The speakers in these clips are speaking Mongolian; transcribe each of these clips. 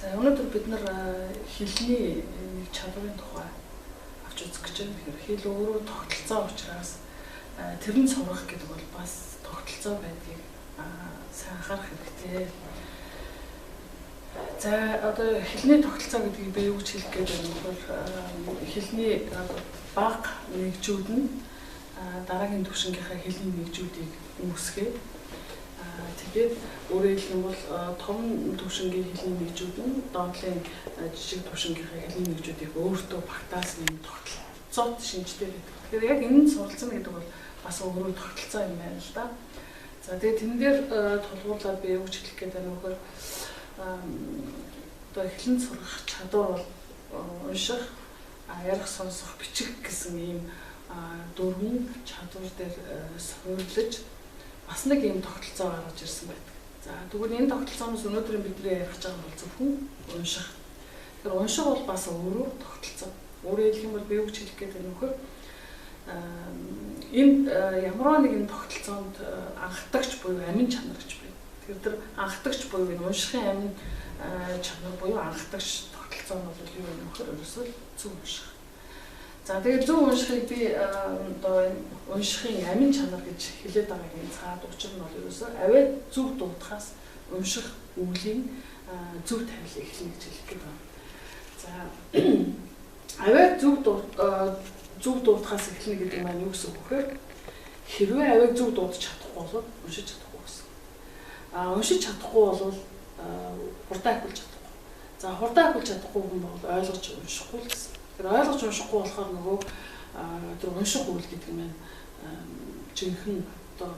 За өнөөдөр бид нар хэлний нэг чадварын тухай авч үзэх гэж байна. Тэгэхээр хэл өөрөө тогтолцоо учраас тэрэн сурах гэдэг бол бас тогтолцоо байдгийг сайн анхаарах хэрэгтэй. За одоо хэлний тогтолцоо гэдгийг би юу гэж хэлэх гээд байна вэ? Хэлний бага нэгжүүд нь дараагийн түвшингийнхаа хэлний нэгжүүдийг үүсгээд, тэгээд өөрөөр хэлэх юм бол том түвшингийн хэлний нэгжүүд нь доотлын жижиг түвшингийнхаа хэлний нэгжүүдийг өөртөө багтаасан юм тогтолцоот шинжтэй байдаг. Тэгэхээр яг энэ нь суралцсан гэдэг бол бас өөрөө тогтолцоо юм байна л да. За тэгээд тэн дээр тулгуурлаад би юу гэж хэлэх гээд байна вэ гэхээр одоо эхлэн сурах чадвар бол унших, ярих, сонсох, бичих гэсэн ийм дөрвөн чадвар дээр суйрлаж бас нэг ийм тогтолцоо гаргаж ирсэн байдаг. За тэгвэл энэ тогтолцооноос өнөөдрийн бидний ярих гэж байгаа бол зөвхөн унших. Тэгэхээр унших бол бас өөрөө тогтолцоо. Өөрөөр хэлэх юм бол би юу гэж хэлэх гээд байна вэ гэхээр энэ ямар нэгэн тогтолцоонд анхдагч буюу амин чанар гэж байна. Тэгэхээр тэр анхдагч буюу энэ уншихын амин чанар буюу анхдагч тогтолцоо нь бол юу вэ гэхээр ерөөсөө зөв унших. За тэгээд зөв уншихыг би одоо энэ уншихын амин чанар гэж хэлээд байгаагийн цаад учир нь бол ерөөсөө авиа зөв дуудахаас унших үглийн зөв тавил эхлэнэ гэж хэлэх гээд байна. За авиа зөв дуудахаас эхлэнэ гэдэг маань юу гэсэн үг вэ гэхээр хэрвээ авиаг зөв дуудаж чадахгүй бол уншиж чадахгүй гэсэн. Уншиж чадахгүй бол хурдан ахиулж чадахгүй. За хурдан ахиулж чадахгүй хүн бол ойлгож уншихгүй л гэсэн. Тэгэхээр ойлгож уншихгүй болохоор нөгөө тэр унших үйл гэдэг нь жинхэнэ одоо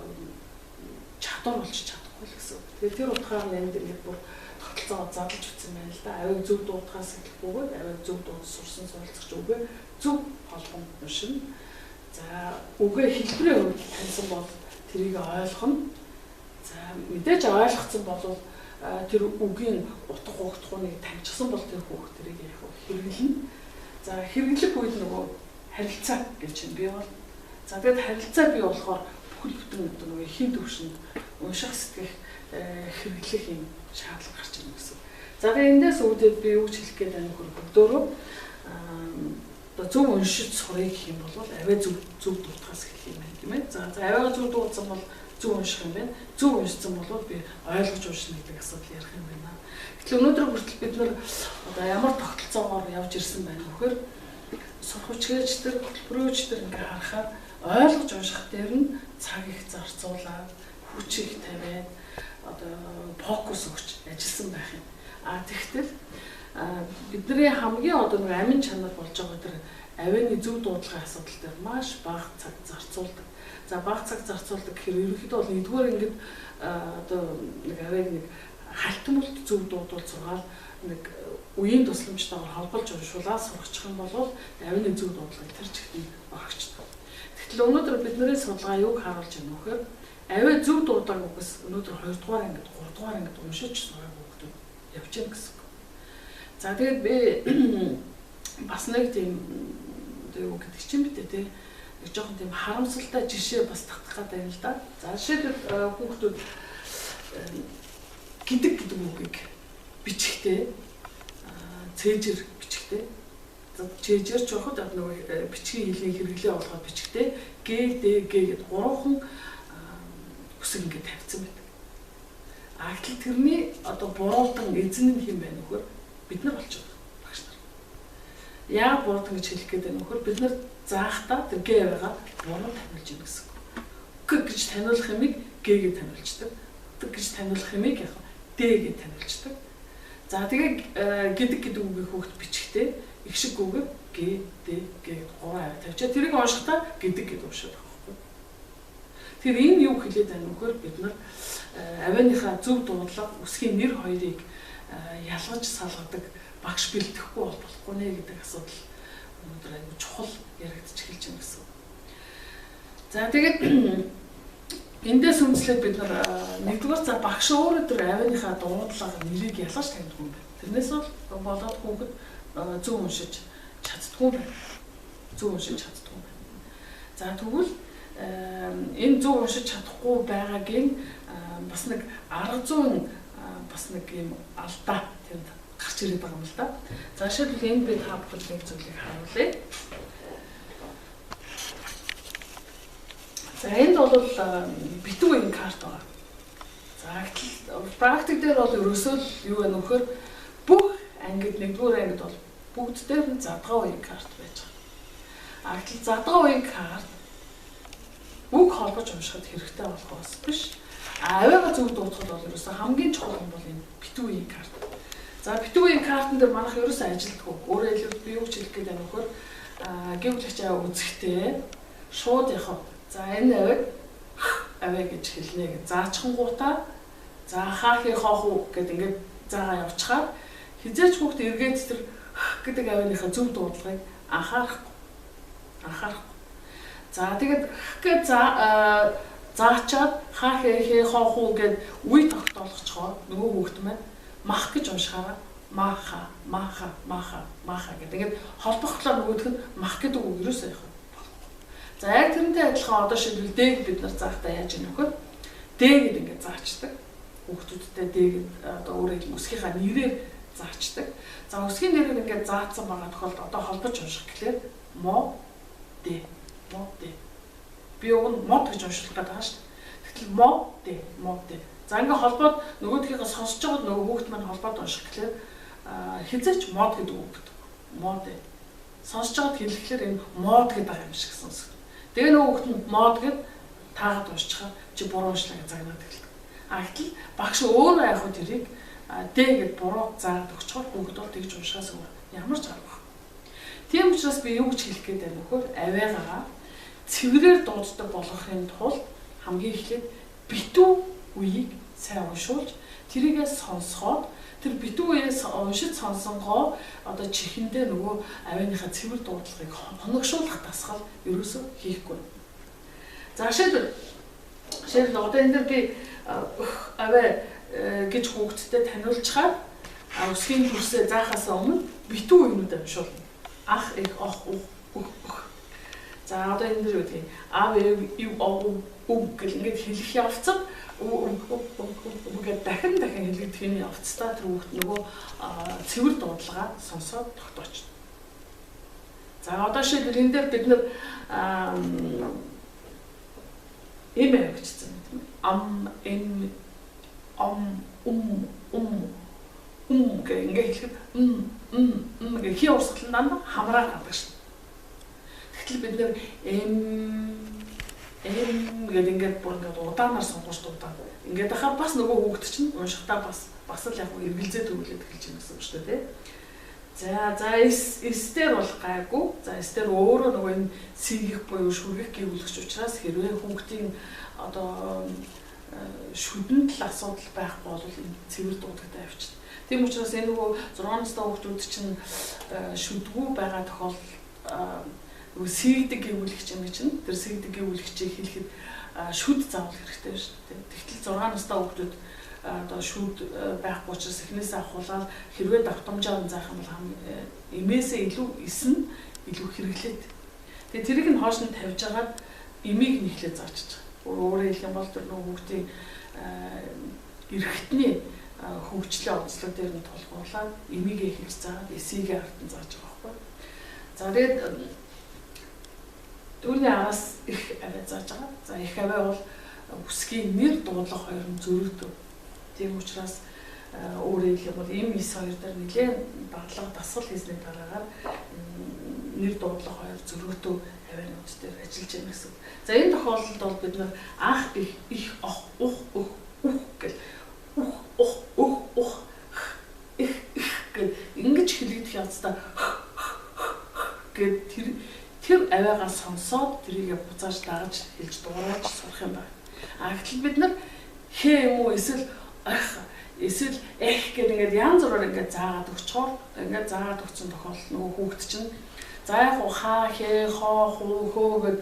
чадвар болж чадахгүй л гэсэн. Тэгэхээр тэр утгаар нь энэ дэр бүр тогтолцоо задлж утсан байна л да. Авиаг зөв дуудахаас эхлэхгүйгээр авиаг зөв дуудаж сурсан суралцагч үгээ зөв холбон уншина. За үгээ хэлбэрийн хувьд таньсан бол тэрийг ойлгоно. За мэдээж ойлгоцсон бол тэр үгийн утга угтахууныг таньчихсан бол тэр хүүхд тэрийг яг хэрэглэнэ. За хэрэглэх үед нөгөө харилцаа гэж юм бий бол. За тэгээд харилцаа бий болохоор бүхэл бүтэн одоо нөгөө эхийн төвшөнд унших, сэтгэх, хэрэглэх юм шаардлага гарч ирнэ гэсэн. За тэгээд эндээс үүдээд би юу гэж хэлэх гээд байна вэ гэхээр бүгдөө одоо зөв уншиж сурыг гэх юм бол авиа зөв дуудахаас эхлэх юм байна тийм ээ. За авиагаа зөв дуудсан бол зөв унших юм байна. Зөв уншсан бол би ойлгож уншина гэдэг асуудал ярих юм байна. Гэтэл өнөөдөр хүртэл бид нар одоо ямар тогтолцоогоор явж ирсэн байна вэхээр сурах хүчгээч төр, хөтөлбөрөөч төр ингээ харахаар ойлгож унших дээр нь цаг их зарцуулаад, хүч их тавиад одоо фокус өгч ажилласан байх юм. Тэгтэл бидний хамгийн одоо нэг амин чанар болж байгаа тэр авианы зөв дуудлагын асуудал дээр маш бага цаг зарцуулдаг. За бага цаг зарцуулдаг гэхээр ерөнхийдөө бол нэгдүгээр ингээд одоо нэг авиаг нэг халтмалт зөв дуудвал сургаал нэг үеийн тусламжтайгаар холболж уншуулаад сургачих юм бол авианы зөв дуудлагыг тэр чигт нь орхичдог. Гэтэл өнөөдөр бидний судалгаа юуг харуулж байна вэ гэхээр авиа зөв дуудаг үгс өнөөдөр 2 дугаар ангид, 3 дугаар ангид уншиж сураагүй хүмүүс явж байна гэсэн үг. За тэгээд би бас нэг тийм юу гэдэг чинь бэ те нэг жоохон тийм харамсалтай жишээ бас татах гэдэг юм л да. За жишээлбэл хүүхдүүд гэдэг гэдэг үгийг бичихтэй цээжэр бичихтэй. Цээжэр ч явахад нөгөө бичгийн хэлний хэрэглээ болгоод бичихтэй Г Д Г гэд гурван үсэг ингээд тавьсан байдаг. Гэтэл тэрний одоо буруутан эзэн нь хэн байна вөхөр бид нар болж байгаа багш нар. Яагаад буруутан гэж хэлэх гээд байна вөхөр бид нар заахтаа тэр Г байгаа буруу таниулж байна гэсэн. Г гэж таниулах юмыг Г гэж таниулчихдаг. Д гэж таниулах юмыг яг Д гэж таниулчихдаг. За тэгээ гэдэг гэдэг үгийг хүүхд бичихтэй их шиг үгийг Г Д Г гэд гурван аваа тавьчаа тэрийг уншихдаа гэдэг гэд уншаад байгаа байхгүй. Тэгэхээр энэ юу хэлээд байна вөхөр бид нар авианыхаа зөв дуудлага үсгийн нэр хоёрыг ялгаж салгадаг багш бэлтгэхгүй бол болохгүй нэ гэдэг асуудал өнөөдөр аюу чухал яригдчих эхэлж байна гэсэн. За тэгээд эндээс үндэслээд бид нар нэгдүгээр за багш өөрөө тэр авианыхаа дуудлага нэрийг ялгаж таньдгүй юм байна. Тэрнээс бол болоод хүүхэд зөв уншиж чаддгүй юм байна. Зөв уншиж чаддгүй юм байна. За тэгвэл энэ зөв уншиж чадахгүй байгаагийн бас нэг арга зүйн бас нэг юм алдаа тэнд гарч гарч ирээд байгаа юм л да. За жишээлбэл энд би та бүхэнд нэг зүйлийг харуулъя. За энд бол битүү үеийн карт байгаа. За гэтэл практик дээр бол ерөөсөө л юу вэ нөхөр бүх ангид нэгдүгээр ангид бол бүгд дээр нь задгаа үеийн карт байж байгаа. А гэтэл задгаа үеийн карт үг холбож уншихад хэрэгтэй болохоос биш. Авиага зөв дуудахад бол ерөөсөө хамгийн чухал юм бол энэ битүү үеийн карт. За битүү үеийн картн дээр манайх ерөөсөө ажилдаггүй. Өөрөөр хэлбэл би юу гэж хэлэх гээд байна вөхөр гівлэгч аваа үзэхдээ шууд яхав. За энэ авиг аваа гэж хэлнэ гэж заачхангуудаа за хаахи хоохуу гэд ингээд заагаа явчихаар хизээч хүүхд эргээд тэр гэдэг авианыхаа зөв дуудлагыг анхаарахгүй. Анхаарахгүй. За тэгээд гэж заачаад хаа хээ хээ хоо хуу гэд үе тогтоолгочхоо нөгөө хүүхд маань мах гэж уншихаараа маха маха маха маха гэдэг ингээд холбохлоо нөгөөх нь мах гэдэг үг ерөөсөө явах болохгүй. За яг тэрнтэй адилхан одоо шилбэл Д-г бид нар заахтаа яаж ийм нөхөр Д гэд ингээд заачдаг. Хүүхдүүдтэй Д гэд одоо өөрөөр хэлбэл үсгийнхаа нэрээр заачдаг. За үсгийн нэрээр ингээд заацсан байгаа тохиолдолд одоо холбож унших гэхлээр мо Д мо Д. Би уг нь мод гэж унших гэдэг байгаа шүү дээ. Тэгтэл мо Д мо Д. За ингээд холбоод нөгөөдхийгээ сонсож байгаад нөгөө хүүхд маань холбоод унших гэхлээр хизээч мод гэдэг үг гэдэг. Мод. Сонсож байгаад хэлэхлээр энэ мод гэдэг байгаа юм шиг сонсох. Тэгээ нөгөө хүүхд нь мод гэд таагаад уншчихаар чи буруу уншлаа гэж загнаад эхэлдэг. А гэтэл багш өөрөө яг хөө тэрийг Д гэд буруу заагаад өгчхөр хүүхэд бол тэгж уншихаас өөр ямар ч арга байхгүй. Тийм учраас би юу гэж хэлэх гээд байна вөхөр авиагаа цэврээр дууддаг болгохын тулд хамгийн эхлээд битүү үеийг сайн уншуулж тэрийгээ сонсоход тэр битүү үеэс уншиж сонсонгоо одоо чихэндээ нөгөө авианыхаа цэвэр дуудлагыг хоногшуулах дасгал ерөөсөө хийхгүй. За жишээлбэл одоо энэ дэр би авиа гэж хүүхдтэд таниулчихаар өсгийн төрсөө заахаас өмнө битүү үеинүүд уншуулна. Ах их ох ух өг өх. За одоо энэ дэр юу гэдэг аав ив ов өг гэл ингээд хэлэх явцад гэдэг дахин дахин хэлэгдэх юм явцдаа тэр хүүхд нөгөө цэвэр дуудлагаа сонсоод тогтоочно. За одоо жишээлбэл энэ дээр бид нар эм авчихсан тийм ээ. Ам эм ам ум ум ум гэх ингээд хэлэхэд м м м гэх хий урсгал нь дандаа хамраа гардаг шин. Тэгтэл бид нэр эм эм гэдэг ингээд бүр ингээд удаанаар сонгож дуудаа. Ингээд ахаа бас нөгөө хүүхд чинь уншихдаа бас л яг эргэлзээ төвлөд эхэлж байна гэсэн үг шүү дээ, тий. За эс дээр бол гайгүй. За эс дээр өөрөө нөгөө энэ сийгэх буюу шүргэх гэвлэгч учраас хэрвээ хүүхдийн одоо шүдэнд л асуудал байхгүй бол энэ цэвэр дуудагтай авчирна. Тийм учраас энэ нөгөө 6 настай хүүхдүүд чинь шүдгүү байгаа тохиолдолд нөгөө сийгдэг гэвлэгч юм чинь тэр сийгдэг гэвлэгчийг хэлэхэд шүд заавал хэрэгтэй шүү дээ. Тэгтэл 6 настай хүүхдүүд одоо шүд байхгүй учраас эхнээсээ авахулаад хэрвээ давтамжаар нь заах юм бол эмээсээ илүү эсэн илүү хэрэглээд. Тэгээ тэрийг нь хоош нь тавьж агаад эмийг нь эхлээд заачиж байгаа. Өөрөөр хэлэх юм бол тэр нөгөө хүүхдийн эрхтний хөгжлийн онцлог дээр нь тулгуурлаад эмигээ эхэлж заагаад эсийгээ ард нь зааж байгаа байхгүй. За тэгээд түүний араас их авиа зааж байгаа. За их авиа бол үсгийн нэр дуудлага хоёр нь зөрөгдөв. Тийм учраас өөрөөр хэлэх юм бол эм эс хоёр дээр нэлээд дадлага дасгал хийсний дараагаар нэр дуудлага хоёр зөрөгдөв авианууд дээр ажиллаж байна гэсэн. За энэ тохиолдолд бол бид нар ах их их ох ух өх үх гэл үх ух өх ух их их гэл ингэж хэлэгдэх явцдаа гэд тэр авиагаа сонсоод тэрийг буцааж дагаж хэлж дуурайж сурах юм байна. А гэтэл бид нар хээ юм уу эсвэл ах эсвэл эх гэх ингээд янз бүрээр ингээд заагаад өгчхоор ингээд заагаад өгсөн тохиолдолд нөгөө хүүхд чинь за яг хаа хээ хоо хуу хөө гэд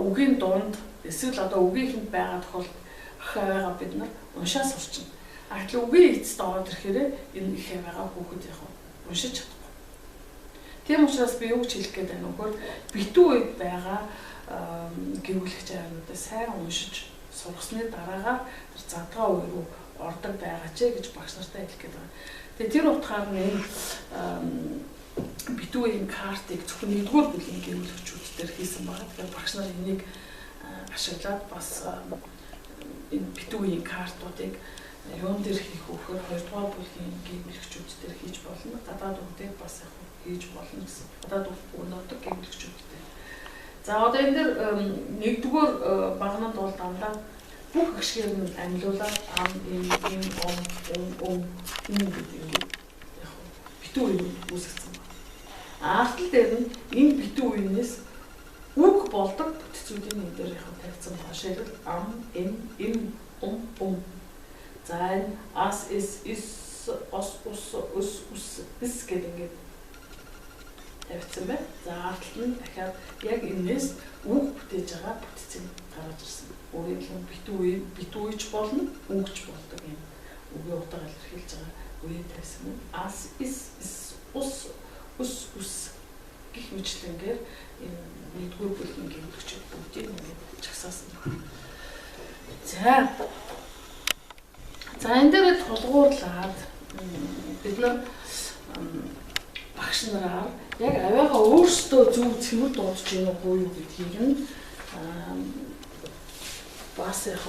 үгийн дунд эсвэл одоо үгийнхэнд байгаа тохиолдолд х авиагаа бид нар уншаа сурчна. А гэтэл үгийн эцэст ороод ирэхээр энэ их авиагаа хүүхэд яг уншиж чадахгүй. Тийм учраас би юу гэж хэлэх гээд байна вөхөр битүү үед байгаа гэвлэгч авиануудаа сайн уншиж сургасны дараагаар тэр задгаа үе рүү ордог байгаа ч гэж багш нартай хэлэх гээд байна. Тэгээ тэр утгаар нь энэ битүү энэ картыг зөвхөн нэгдүгээр бүлгийн гэрүүлэгчүүд дээр хийсэн байгаа. Тэгэхээр багш нар энийг ашиглаад бас энэ битүү үеийн картуудыг юун дээр хийх вөхөр хоёрдугаар бүлгийн гэрүүлэгчүүд дээр хийж болно. Гадаад үг дээр бас яг хийж болно гэсэн. Гадаад үг өнөөдөр гэрүүлэгчүүд дээр. За одоо энэ дээр нэгдүгээр багнанд бол дандаа бүх гişгээр нь амилуулаад ам, эм, эм, ом, ом, ом, эм гэдэг ингээд яг битүү үе үүсгэсэн байна. Артал дээр нь энэ битүү үеэнээс үг болдог бүтцүүдийн энэ дээр яг тавьсан байна. Жишээлбэл ам, эм, эм, ом, ом. За энэ ас, эс, ис, ос, ус, өс, үс, эс гэдэг ингээд тавьсан байна. За арталт нь дахиад яг энэс үг бүтээж байгаа бүтцийг гаргаж ирсэн. Өөрөөр хэлбэл битүү үе, битүү үеч болно, үгч болдог юм. Үгийн утга илэрхийлж байгаа үе тавьсан нь ас, эс, эс, ус, өс, үс гэх мэтлэнгээр энэ нэгдүгээр бүлгийн гэрүүлэгчид бүгдийг ингээд жагсаасан байна. За. За энэ дээр тулгуурлаад бид нар багш нараар яг авиагаа өөрсдөө зөв цэвэр дуудаж гин үгүй юу гэдгийг нь бас яг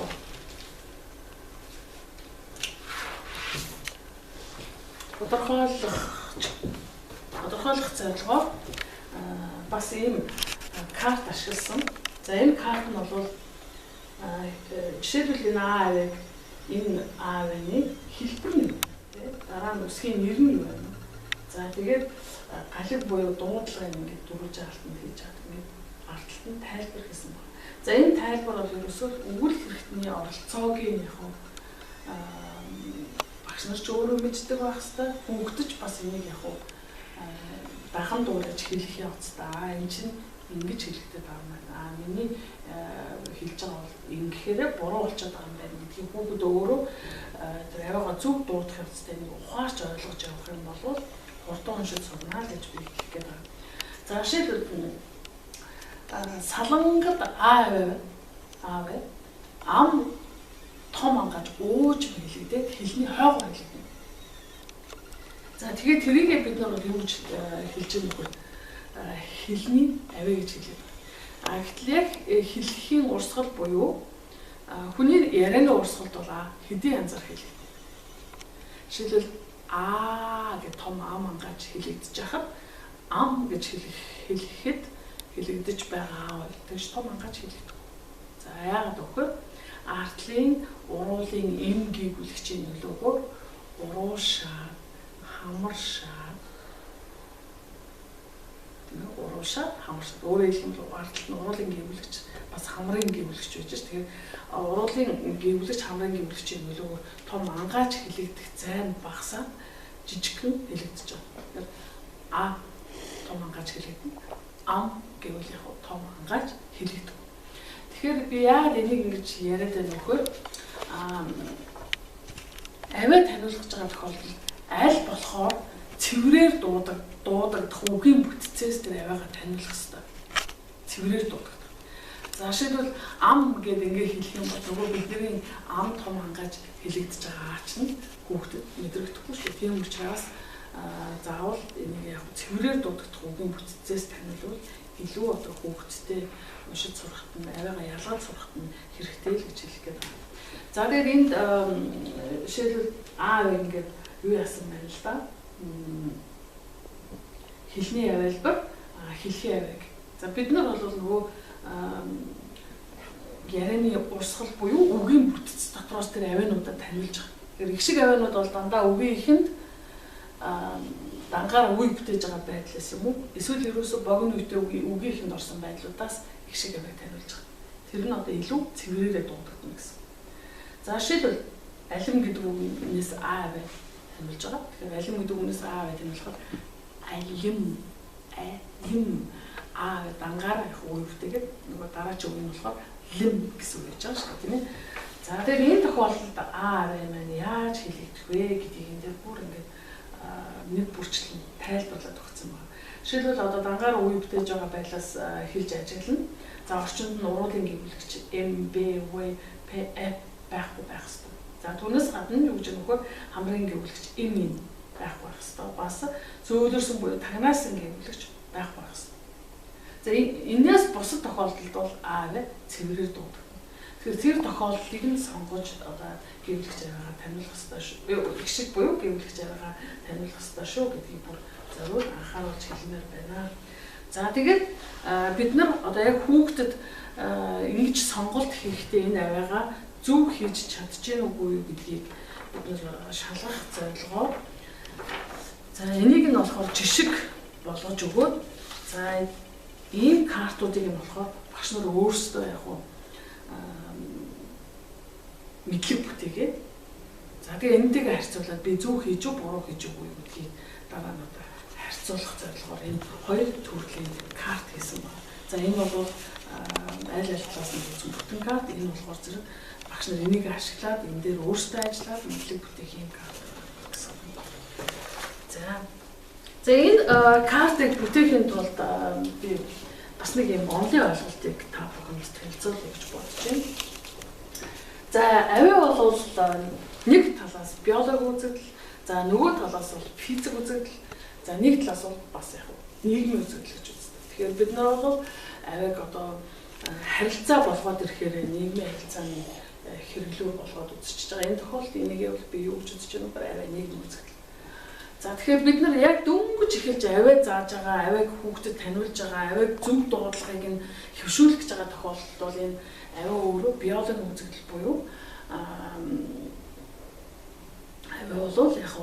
тодорхойлох зорилгоор бас ийм карт ашигласан. За энэ карт нь бол жишээлбэл энэ А авиаг энэ А авианы хэлбэр нь тий дараа нь үсгийн нэр нь юу байна. За тэгээд галиг буюу дуудлагыг ингээд дөрвж алтанд хийж чад ингээд арталт нь тайлбар хийсэн байна. За энэ тайлбар бол ерөөсөө өгүүлэх хэрэгтний оролцоог нь яг багш нар ч өөрөө мэддэг байх хэвээр хүүхдэж бас энийг яг дахан дуулаж хэлэх явцдаа энэ чинь ингэж хэлэхтэй байгаа юм байна. Аа миний хэлж байгаа бол ингэхээрээ буруу болчиход байгаа юм байна гэдгийг хүүхэд өөрөө тэр авиагаа зөв дуудах явцдаа энийг ухаарч ойлгож явах юм бол хурдан уншиж сурнаа л гэж би хэлэх гээд байна. За жишээлбэл салангад А авиа ам том ангааж ууж хэлэгдээд хэлний хойгоор хэлэгдэнэ. За тэгээд тэрийгээ бид нар юу гэж хэлж байгаа нөхөр хэлний авиа гэж хэлээд байна. А гэтэл яг хэлхийн урсгал буюу хүний ярианы урсгалд бол хэдийн янзаар хэлэгдэнэ. Жишээлбэл аа гэж том ам ангааж хэлэгдэж хахад ам гэж хэлэхэд хэлэгдэж байгаа бол тэгж том ангааж хэлэгдэх. За яагаад гэвэл артлын уруулын эм гүйгүүлэгчийн нөлөөгөөр уруушаад, хамаршаад тийм уруушаад, хамаршаад. Өөрөөр хэлбэл артлын уруулын гүйгүүлэгч бас хамрын гүйгүүлэгч байж ш. Тэгэхээр уруулын гүйгүүлэгч, хамрын гүйгүүлэгчийн нөлөөгөөр том ангааж хэлэгдэх зай нь багасаад жижигхэн хэлэгдэж байгаа. Тэгэхээр а том ангааж хэлэгдэнэ. Ам гэвэл яг том ангааж хэлэгдэх. Тэгэхээр би яагаад энийг ингэж яриад байна вөхөр авиа таниулах гэж байгаа тохиолдолд аль болохоор цэврээр дуудагдах үгийн бүтцээс тэр авиагаа таниулах хэрэгтэй. Цэврээр дуудагдах. За жишээлбэл ам гэдэг ингэ хэлэх юм бол нөгөө бидний ам том ангааж хэлэгдэж байгаа аач нь хүүхдэд мэдрэгдэхгүй шүү. Тийм учраас заавал энийг яг цэврээр дуудагдах үгийн бүтцээс таниулвал илүү одоо хүүхдтэй уншиж сурахад нь авиагаа ялгаж сурахад нь хэрэгтэй л гэж хэлэх гээд байна. За тэгээд энд жишээлбэл аа ингээд юу яасан байна л да. Хэлний авиалбар, хэлхийн авиаг. За бид нар бол нөгөө ярианы урсгал буюу үгийн бүтц дотроос тэр авиануудаа таниулж байгаа. Тэгэхээр их шиг авианууд бол дандаа үгийн эхэнд дангаар үгийг бүтээж байгаа байдлаас юм уу? Эсвэл ерөөсөө богино үедээ үгийн эхэнд орсон байдлуудаас их шиг авиаг таниулж байгаа. Тэр нь одоо илүү цэврээрээ дуудагдана гэсэн. За жишээлбэл алим гэдэг үгнээс а авиа таниулж байгаа. Тэгэхээр алим гэдэг үгнээс а авиа таниулахад алим, алим а дангаар их үе бүтээгээд нөгөө дараагийн үг нь болохоор лим гэсэн үг байж байгаа шүү дээ, тийм ээ. За тэгэхээр энэ тохиолдолд а авиа маань яаж хэлэгдэх вэ гэдгийг энэ дээр бүр ингээд нэг бүрчлэн тайлбарлаад өгсөн байна. Жишээлбэл одоо дангаар үе бүтээж байгаа байдлаас хэлж ажиглана. За орчинд нь уруулын гүйгүүлэгч М, Б, В, П, Ф байхгүй байх ёстой. За түүнээс гадна юу гэж нөхөр хамрын гүйгүүлэгч М, Н байхгүй байх ёстой. Бас зөөлөрсөн буюу тагнаасан гэвлэгч байхгүй байх ёстой. За энээс бусад тохиолдолд бол авиа цэврээр дуудагдана. Тэгэхээр тэр тохиолдлыг нь сонгож одоо гэвлэгч авиагаа таниулах ёстой шүү. Эгшиг буюу гэвлэгч авиагаа таниулах ёстой шүү гэдгийг бүр зориуд анхааруулж хэлмээр байна. За тэгээд бид нар одоо яг хүүхдэд ингэж сонголт хийхдээ энэ авиагаа зөв хийж чадчихэв үгүй юу гэдгийг бид нар шалгах зорилгоор за энийг нь болохоор жишг болгож өгөөд за ийм картуудыг нь болохоор багш нар өөрсдөө яг уу мэдлэг бүтээгээд за тэгээ энэтэйгээ харьцуулаад би зөв хийж үү буруу хийж үгүй юу гэдгийг дараа нь одоо харьцуулах зорилгоор энэ хоёр төрлийн карт хийсэн байна. За энэ бол аль аль талаас нь хийсэн бүтэн карт, энэ болохоор зэрэг багш нар энийг ашиглаад энэ дээр өөрсдөө ажиллаад мэдлэг бүтээх юм карт гэсэн. За энэ картыг бүтээхийн тулд би бас нэг юм онлын ойлголтыг та бүхэнд танилцуулъя гэж бодож байна. За авиа бол нэг талаас биологи үзэгдэл, за нөгөө талаас бол физик үзэгдэл, за нэг талаас бол бас яг нийгмийн үзэгдэл гэж үздэг. Тэгэхээр бид нар бол авиаг одоо харилцаа болгоод ирэхээр нийгмийн харилцааны хэрэглүүр болгоод үзчихэж байгаа. Энэ тохиолдолд энийгээ бол би юу гэж үзэж байгаа вэ? Авиа нийгмийн үзэгдэл. За тэгэхээр бид нар яг дөнгөж эхэлж авиа зааж байгаа, авиаг хүүхдэд таниулж байгаа, авиаг зөв дуудлагыг нь хэвшүүлэх гэж байгаа тохиолдолд бол энэ авиа өөрөө биологийн үзэгдэл буюу авиа бол яг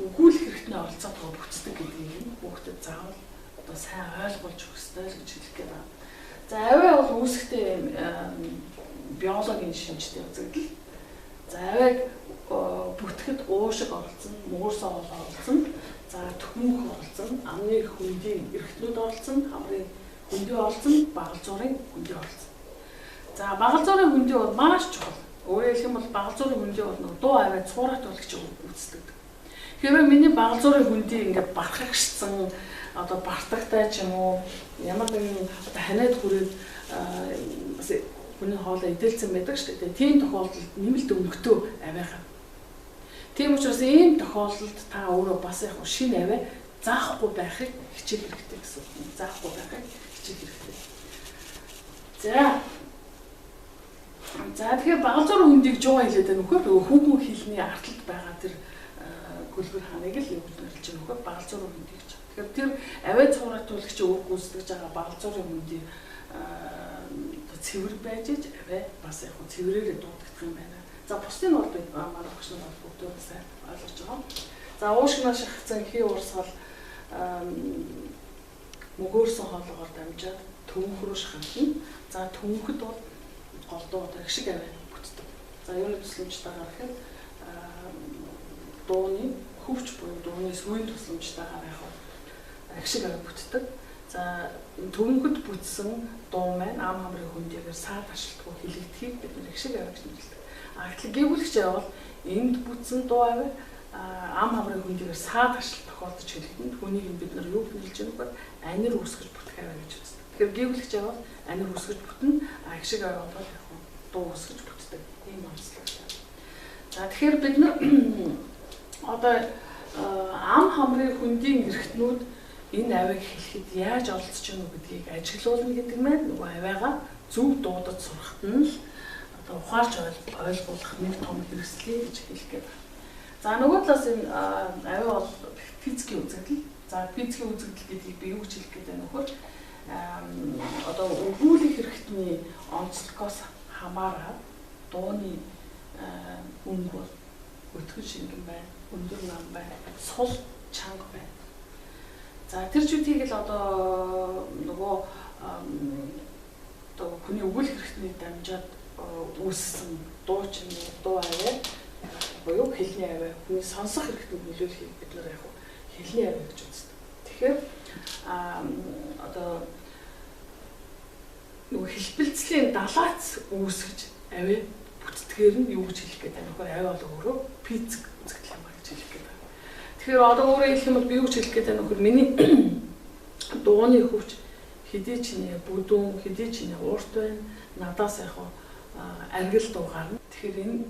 өгүүлэх хэрэгтний оролцоотойгоо бүтцдэг гэдгийг нь хүүхдэд заавал одоо сайн ойлгуулж өгөх ёстой л гэж хэлэх гээд байна. За авиа бол үүсэхдээ биологийн шинжтэй үзэгдэл. За авиаг бүтгэхэд уушиг оролцсон, муурсан хоол оролцсон, за төмөнх оролцсон, амны хөндийн эргэтнүүд оролцсон, хамрын хөндий оролцсон, багал зуурын хөндий оролцсон. За багал зуурын хөндий бол маш чухал. Өөрөөр хэлэх юм бол багал зуурын хөндий бол нөгөө дуу авиа цуурат болгож үүсдэг. Тэгэхээр миний багал зуурын хөндий ингээд бархагшсан одоо бартагтай ч юм уу ямар нэгэн одоо ханиад хүрээд бас хүний хоолой эдэлсэн байдаг шүү дээ. Тийм тохиолдолд нэмэлт өнгөтөө авиагаа. Тийм учраас ийм тохиолдолд та өөрөө бас яг шинэ авиа заахгүй байхыг хичээх хэрэгтэй гэсэн үг. Заахгүй байхыг хичээх хэрэгтэй. За тэгэхээр багал зуурын хөндийг жуу хэлээд байна үгүй юу? Хүүхэн хэлний арталд байгаа тэр гөлгөр хааныг л юу гэж нэрлэж байгаа нөхөр багал зуурын хөндийг ч. Тэгэхээр тэр авиа цууратуулагч өг гүйцэтгэж байгаа багал зуурын хөндийг цэвэр байж иж авиа бас яг цэврээрээ дуудагдах юм байна. За бусдын бол бид манай багш нар бол бүгдөө сайн ойлгож байгаа. За уушгинаа шахацсан хий урсгал мөгөөрсөн хоолоогоор дамжаад төмөнх рүү шахагдана. За төмөнхөд бол голдуу одоо их шиг авиа бүтдэг. За юуны тусламжтайгаар гэхэд дууны хөвч буюу дууны сүйн тусламжтайгаар яг их шиг авиа бүтдэг. За төмөнхөд бүтсэн дуу маань ам хамрын хөндийгээр саад ашлтгүй хилэгдэхийг бид нэр их шиг авиа гэж нэрлэдэг. А гэтэл гэвлэгч авиа бол энд бүтсэн дуу авиа ам хамрын хөндийгээр саад ашлт тохиолдож хилэгдэнэ. Түүнийг нь бид нар юу гэж нэрлэж байгаа вэ? Анир үүсгэж бүтэх авиа гэж үздэг. Тэгэхээр гэвлэгч авиа бол анир үүсгэж бүтнэ, а их шиг авиа бол яг дуу үүсгэж бүтдэг. Ийм онцлогтой. За тэгэхээр бид нар одоо ам хамрын хөндийн эрхтнүүд энэ авиаг хэлэхэд яаж оролцож байгаа гэдгийг ажиглуулна гэдэг маань нөгөө авиагаа зөв дуудаж сурахад нь л одоо ухаарч ойлгуулах нэг том хэрэгслээ гэж хэлэх гээд байна. За нөгөө талаас энэ авиа бол физикийн үзэгдэл. За физикийн үзэгдэл гэдгийг би юу гэж хэлэх гээд байна вөхөр одоо өгүүлэх хэрэгтний онцлогоос хамаараад дууны өнгө бол өтгөн шингэн байна, өндөр нам байна, сул чанга байна. За тэр чүтгийг л одоо нөгөө одоо хүний өгүүлэх хэрэгтний дамжаад үүссэн дуу ч юм уу, дуу авиа буюу хэлний авиа, хүний сонсох хэрэгтэнд нөлөөлөхийг бид нар яг хэлний авиа гэж үздэг. Тэгэхээр одоо нөгөө хэлбэлцлийн далаац үүсгэж авиа бүтдгээр нь юу гэж хэлэх гээд байна вэ? Авиа бол өөрөө физик үзэгдэл юм а гэж хэлэх гээд байна. Тэгэхээр одоо өөрөөр хэлэх юм бол би юу гэж хэлэх гээд байна вэ? Миний дууны хөвч хэдий ч нэ бүдүүн, хэдий ч нэ уурт байна. Надаас яг аргил дуу гарна. Тэгэхээр энэ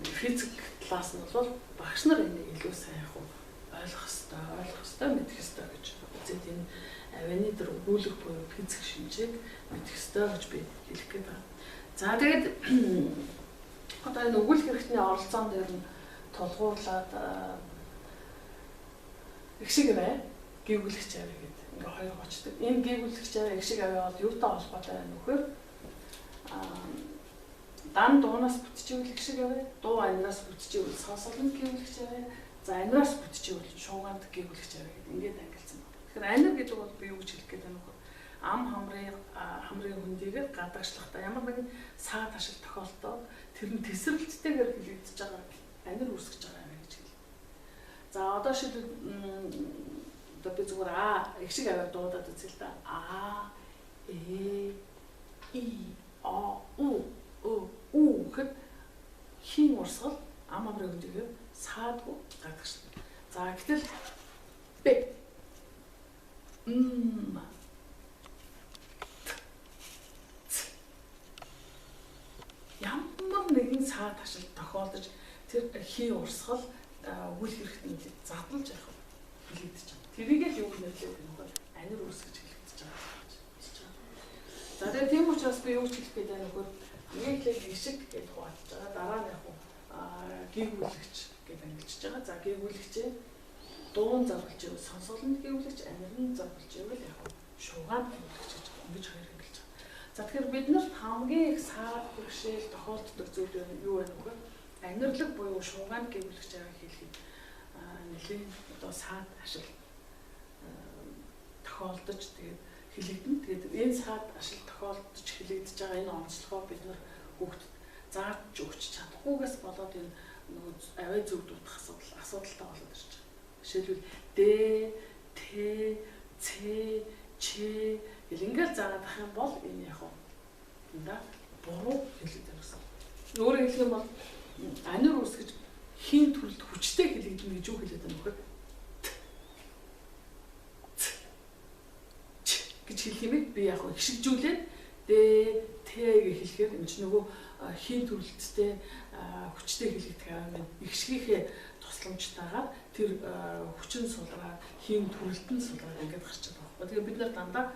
физик талаас нь бол багш нар энийг илүү сайн яг ойлгох ёстой, мэдэх ёстой гэж үзээд энэ авианы тэр өгүүлэх буюу физик шинжийг мэдэх ёстой гэж би хэлэх гээд байна. За тэгээд одоо энэ өгүүлэх хэрэгтний оролцоон дээр нь тулгуурлаад их шиг авиа, гүйгүүлэгч авиа гэдэг ингээ хоёр гочдөг. Энэ гүйгүүлэгч авиа, их шиг авиа бол юутай холбоотой байна вэ гэхээр дан дуунаас бүтчихвэл их шиг авиа, дуу анираас бүтчихвэл сонсолонд гүйгүүлэгч авиа, за анираас бүтчихвэл шуугаанд гүйгүүлэгч авиа гэдэг ингээд ангилсан байна. Тэгэхээр анир гэдэг бол би юу гэж хэлэх гээд байна вэ? Ам хамрын хөндийгээр гадагшлахдаа ямар нэгэн саа ташил тохиолдоод тэр нь тэсрэлттэйгээр хэлэгдэж байгаа анир үүсгэж байгаа авиа гэж хэлнэ. За одоо шилбэл одоо би зүгээр а их шиг авиаг дуудаад үзье л да. А э и о у ө у гэхэд хийн урсгал ам хамрын хөндийгээр саадгүй гадагшлана. За гэтэл б м ц ямар нэгэн саа ташил тохиолдож тэр хийн урсгал үйл хэрэгтнийг задлж явах хэлэгдэж байгаа. Тэрийг л юу нэрлэдэг юм бэ? Анир үүсгэж хэлэгдэж байгаа гэж хэлж байгаа. За тэгээд тийм учраас би юу гэж хэлэх гээд байна вэ? Хамгийн эхлээд ишиг гэж хуваалцж байгаа. Дараа нь яг гүйгүүлэгч гэж ангилж байгаа. За гүйгүүлэгчээ дуун зориулж ивэл сонсолонд гүйгүүлэгч, аниранд зориулж ивэл яг шуугаанд гүйгүүлэгч гэж ингэж хоёр ангилж байгаа. За тэгэхээр бид нарт хамгийн их саад бэрхшээл тохиолддог зүйл юу вэ гэхээр анирлаг буюу шуугаанд гүйгүүлэгч аваа хэлэхэд нэлээд одоо саад ашил тохиолдож тэгээд хэлэгдэнэ. Тэгээд энэ саад ашил тохиолдож хэлэгдэж байгаа энэ онцлогоо бид нар хүүхдэд зааж өгч чадахгүйгээс болоод энэ нөгөө авиа зөв дуудах асуудалтай болоод ирж байгаа. Жишээлбэл Д, Т, Ц, Ч гэл ингээл заагаад ах юм бол энэ яг дандаа буруу хэлэгдэх гэсэн. Өөрөөр хэлэх юм бол анир үүсгэж хийн төрөлд хүчтэй хэлэгдэнэ гэж юу хэлээд байна вэ? Т, Ц, Ч гэж хэлэх юм би яг хишигжүүлээд Д, Т гэж хэлэхээр энэ чинь нөгөө хийн төрөлттэй хүчтэй хэлэгдэх юм байна. Их шигийнхээ тусламжтайгаар тэр хүчин сулраа хийн төрөлтөн сулраа ингээд гарч байгаа байхгүй. Тэгэхээр бид нар дандаа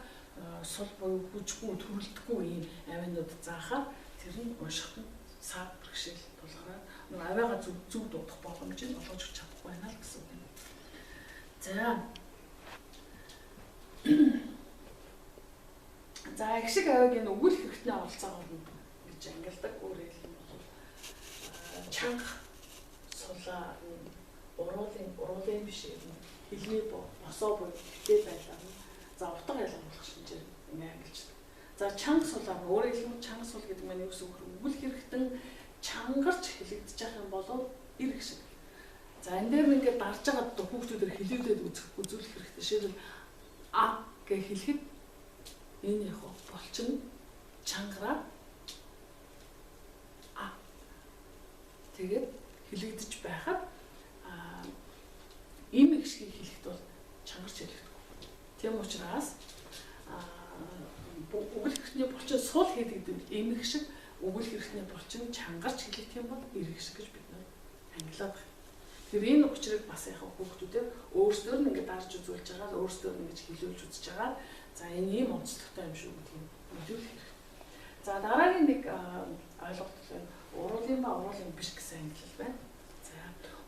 сул буюу хүчгүй төрөлтгүй ийм авианууд заахаар тэр нь уншихад нь саад бэрхшээл тулгараад нөгөө авиагаа зөв дуудах боломжийг олгож өгч чадахгүй байна л гэсэн үг юм. За. За их шиг авиаг энэ өгүүлэх хэрэгтний оролцоогоор нь гэж ангилдаг. Өөрөөр хэлбэл бол чанга сулаа уруулын биш юм. Хэлний босоо буюу хтэй байлаа. За утга ялгуулах шинжээр ингэ ангилждаг. За чанга сулаа өөрөөр хэлбэл чанга сул гэдэг маань юу гэсэн үг вэ? Өгүүлэх хэрэгтэн чангарч хэлэгдэж байгаа юм бол эрг шиг. За энэ дээр ингээд дарж байгаа хүүхдүүдээр хэлүүлээд үзүүлэх хэрэгтэй. Жишээлбэл а гэж хэлэхэд энэ яг булчин чангараа а тэгээд хэлэгдэж байхад им их шиг хэлэхэд бол чангарч хэлэгдэхгүй. Тийм учраас өгүүлэх хэрэгтний булчин сул хийдэг им их шиг өгүүлэх хэрэгтний булчин чангарч хэлэгдэх юм бол эрг шиг гэж бид нар ангилаад байна. Тэр энэ учрыг бас яг хүүхдүүдээр өөрсдөр нь ингээд дарж үзүүлж байгаа л өөрсдөр нь ингэж хэлүүлж үзэж байгаа. За энэ ийм онцлогтой юм шүү гэдгийг мэдүүлэх хэрэгтэй. За дараагийн нэг ойлголт нь уруулын ба уруулын биш гэсэн ангилал байна. За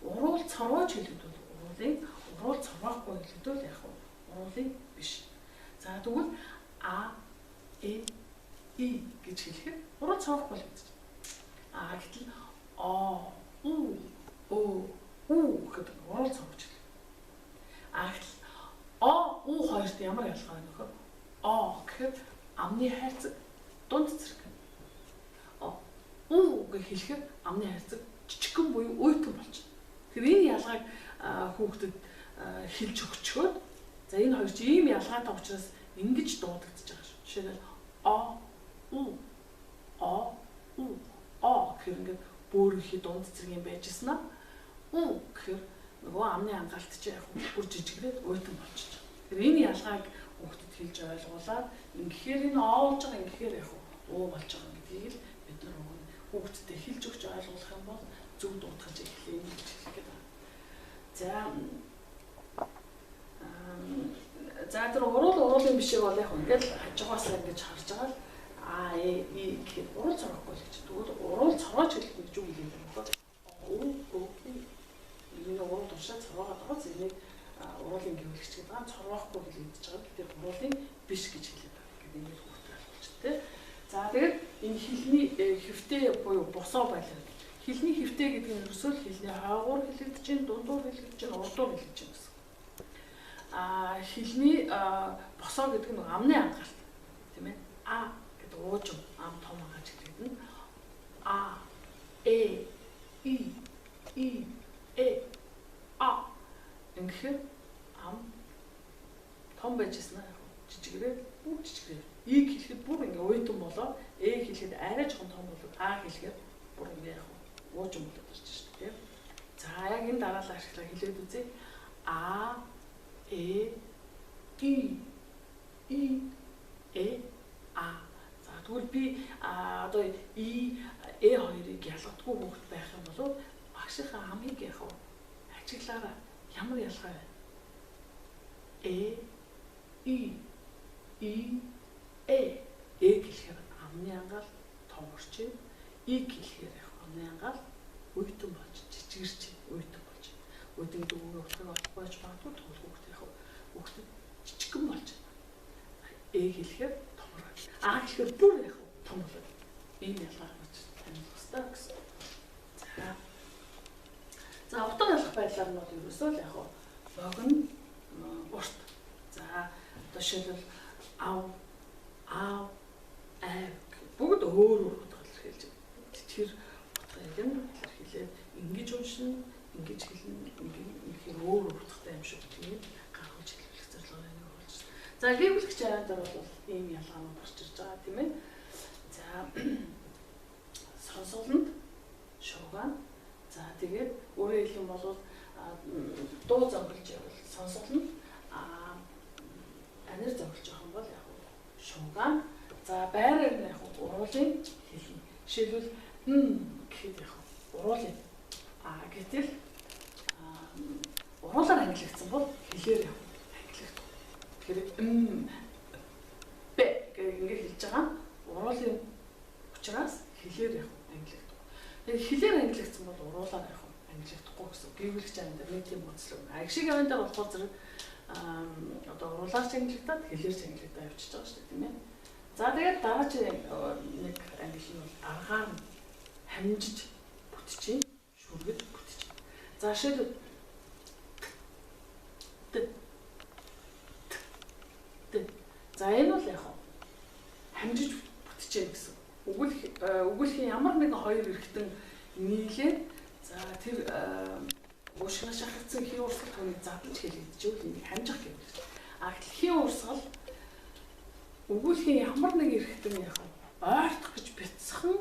уруул цорвооч хэлэгдвэл уруулын, уруул цорвоохгүй хэлэгдвэл яг уруулын биш. За тэгвэл а э и гэж хэлэхэд уруул цорвоохгүй хэлэгдэж. А гэтэл о у ө у гэдэг уруул цорвооч хэлэх. А гэтэл о у хоёрт ямар ялгаа байна вэ? О гэхэд амны хайрцаг дунд зэрэг. О у гэж хэлэхэд амны хайрцаг жижигхэн буюу уйтан болчихно. Тэр энэ ялгааг хүүхдэд хэлж өгчхөөд за энэ хоёр чи ийм ялгаатай учраас ингэж дуудагдчих байгаа шүү. Жишээлбэл о у о у о гэхээр ингээд бөөрөнхий дунд зэрэг юм байжсэн аа. У гэхээр нөгөө амны ангаалт чи яг бүр жижигрээд уйтан болчихж байгаа. Тэр энэ ялгааг хүүхдэд хэлж ойлгуулад ингэхээр энэ оо болж байгаа, ингэхээр яг уу болж байгаа гэдгийг л бид нар хүүхдэд хэлж өгч ойлгуулах юм бол зөв дуудах эхлэв гэж хэлэх гээд байна. За уруулын бишийг бол яг ингээл хажуугаас ингэж харж байгаа л А Э И гэхэд уруул цороохгүй л гэж. Тэгвэл уруул цорооч хэлэх гэж юу хэлээд байгаа вэ? Ө Ө И. Энэ уруул туршаа цороогаад байгаа з энийг уруулын гэвлэгч гэдэг байгаа. Цороохгүй хэлэгдэж байгаа. Тэр уруулын биш гэж хэлээд байгаа. Ингээд ингэж хүүхдээ ойлгуулчих тээ. За тэгээд энэ хилний хэвтэй буюу босоо байлаа. Хилний хэвтэй гэдэг нь ерөөсөө л хилний хойгуур хэлэгдэж чинь, дундуур хэлэгдэж чинь, урдуур хэлэгдэж чинь гэсэн. А хилний босоо гэдэг нь амны ангаалт тийм ээ. А гэдэг уужим ам том ангааж хэлэгдэнэ. А Э И И Э А ингэхээр ам том байжсэн аа жижигрээ бүр жижигрээ. И хэлэхэд бүр ингээ уйтан болоо, Э хэлэхэд арай жоохон том болоод, А хэлэхээр бүр ингээ яг уужим болоод ирж шүү дээ. За яг энэ дараалал ашиглаа хэлээд үзье. А Э И И Э А. За тэгвэл би одоо И Э хоёрыг ялгадаггүй хүүхэд байх юм бол багшийнхаа амыг яг ажиглаараа ямар ялгаа вэ? Э И И Э. Э гэхээр амны ангаал томорч, И гэхээр яг амны ангаал уйтан болж жижигэрч уйтан болж. Уйтан гэдэг үгийн утгыг олохгүй байж магадгүй, тэгвэл хүүхэд яг хүүхэд жижигхэн болж. Э хэлэхээр томороо. А гэхээр бүр яг том болоод. Ийм ялгаа гаргаж танилцах хэрэгтэй гэсэн. За. За утга ялах байдлаар нь бол ерөөсөө л яг богино урт. За жишээлбэл ав, аав, айв бүгд өөр өөр утга илэрхийлж байна. Тэр утгыг нь илэрхийлээд ингэж уншина, ингэж хэлнэ, ингэхээр өөр утгатай юм шиг тэгээд гаргуулж хэлэх зорилгоор энийг болж. За гэвлэгч авиан дээр бол ийм ялгаанууд гарч ирж байгаа тийм ээ. За сонсголонд шуугаан. За тэгээд өөрөөр хэлэх юм бол дуу зохиолж явбал сонсголонд анир зохиолж явах юм бол яг шуугаан. За байраар нь яг уруулын хэлнэ. Жишээлбэл гэхэд яг уруулын. А гэтэл уруулаар ангилагдсан бол хэлээр яг ангилагдах. Тэгэхээр Б гэх ингэ хэлж байгаа уруулын учраас хэлээр яг ангилагдах. Тэгэхээр хэлээр ангилагдсан бол уруулаар яг ангилагдахгүй гэсэн. Гэвлэгч амин дээр нэг тийм онцлог. Агшиг амин дээр болохоор зэрэг одоо уруулаар ч ангилагдаад хэлээр ч ангилагдаад явчихж байгаа шүү дээ тийм ээ. За тэгээд дараагийн нэг ангилал нь бол даргаар нь хамжиж бүтчихээн, шүргэж бүтчихээн. За жишээлбэл т т т. За энэ бол яг хамжиж бүтчихээн гэсэн. Өгүүлэхийн ямар нэгэн хоёр эргэтэн нийлээд за тэр уушгинаа шахагдсан хий урсгал түүнийг задлж хэлэгдэжвэл энийг хамжих гэвэл. А гэтэл хий урсгал өгүүлэхийн ямар нэг эргэтэн яг ойртох гэж бяцхан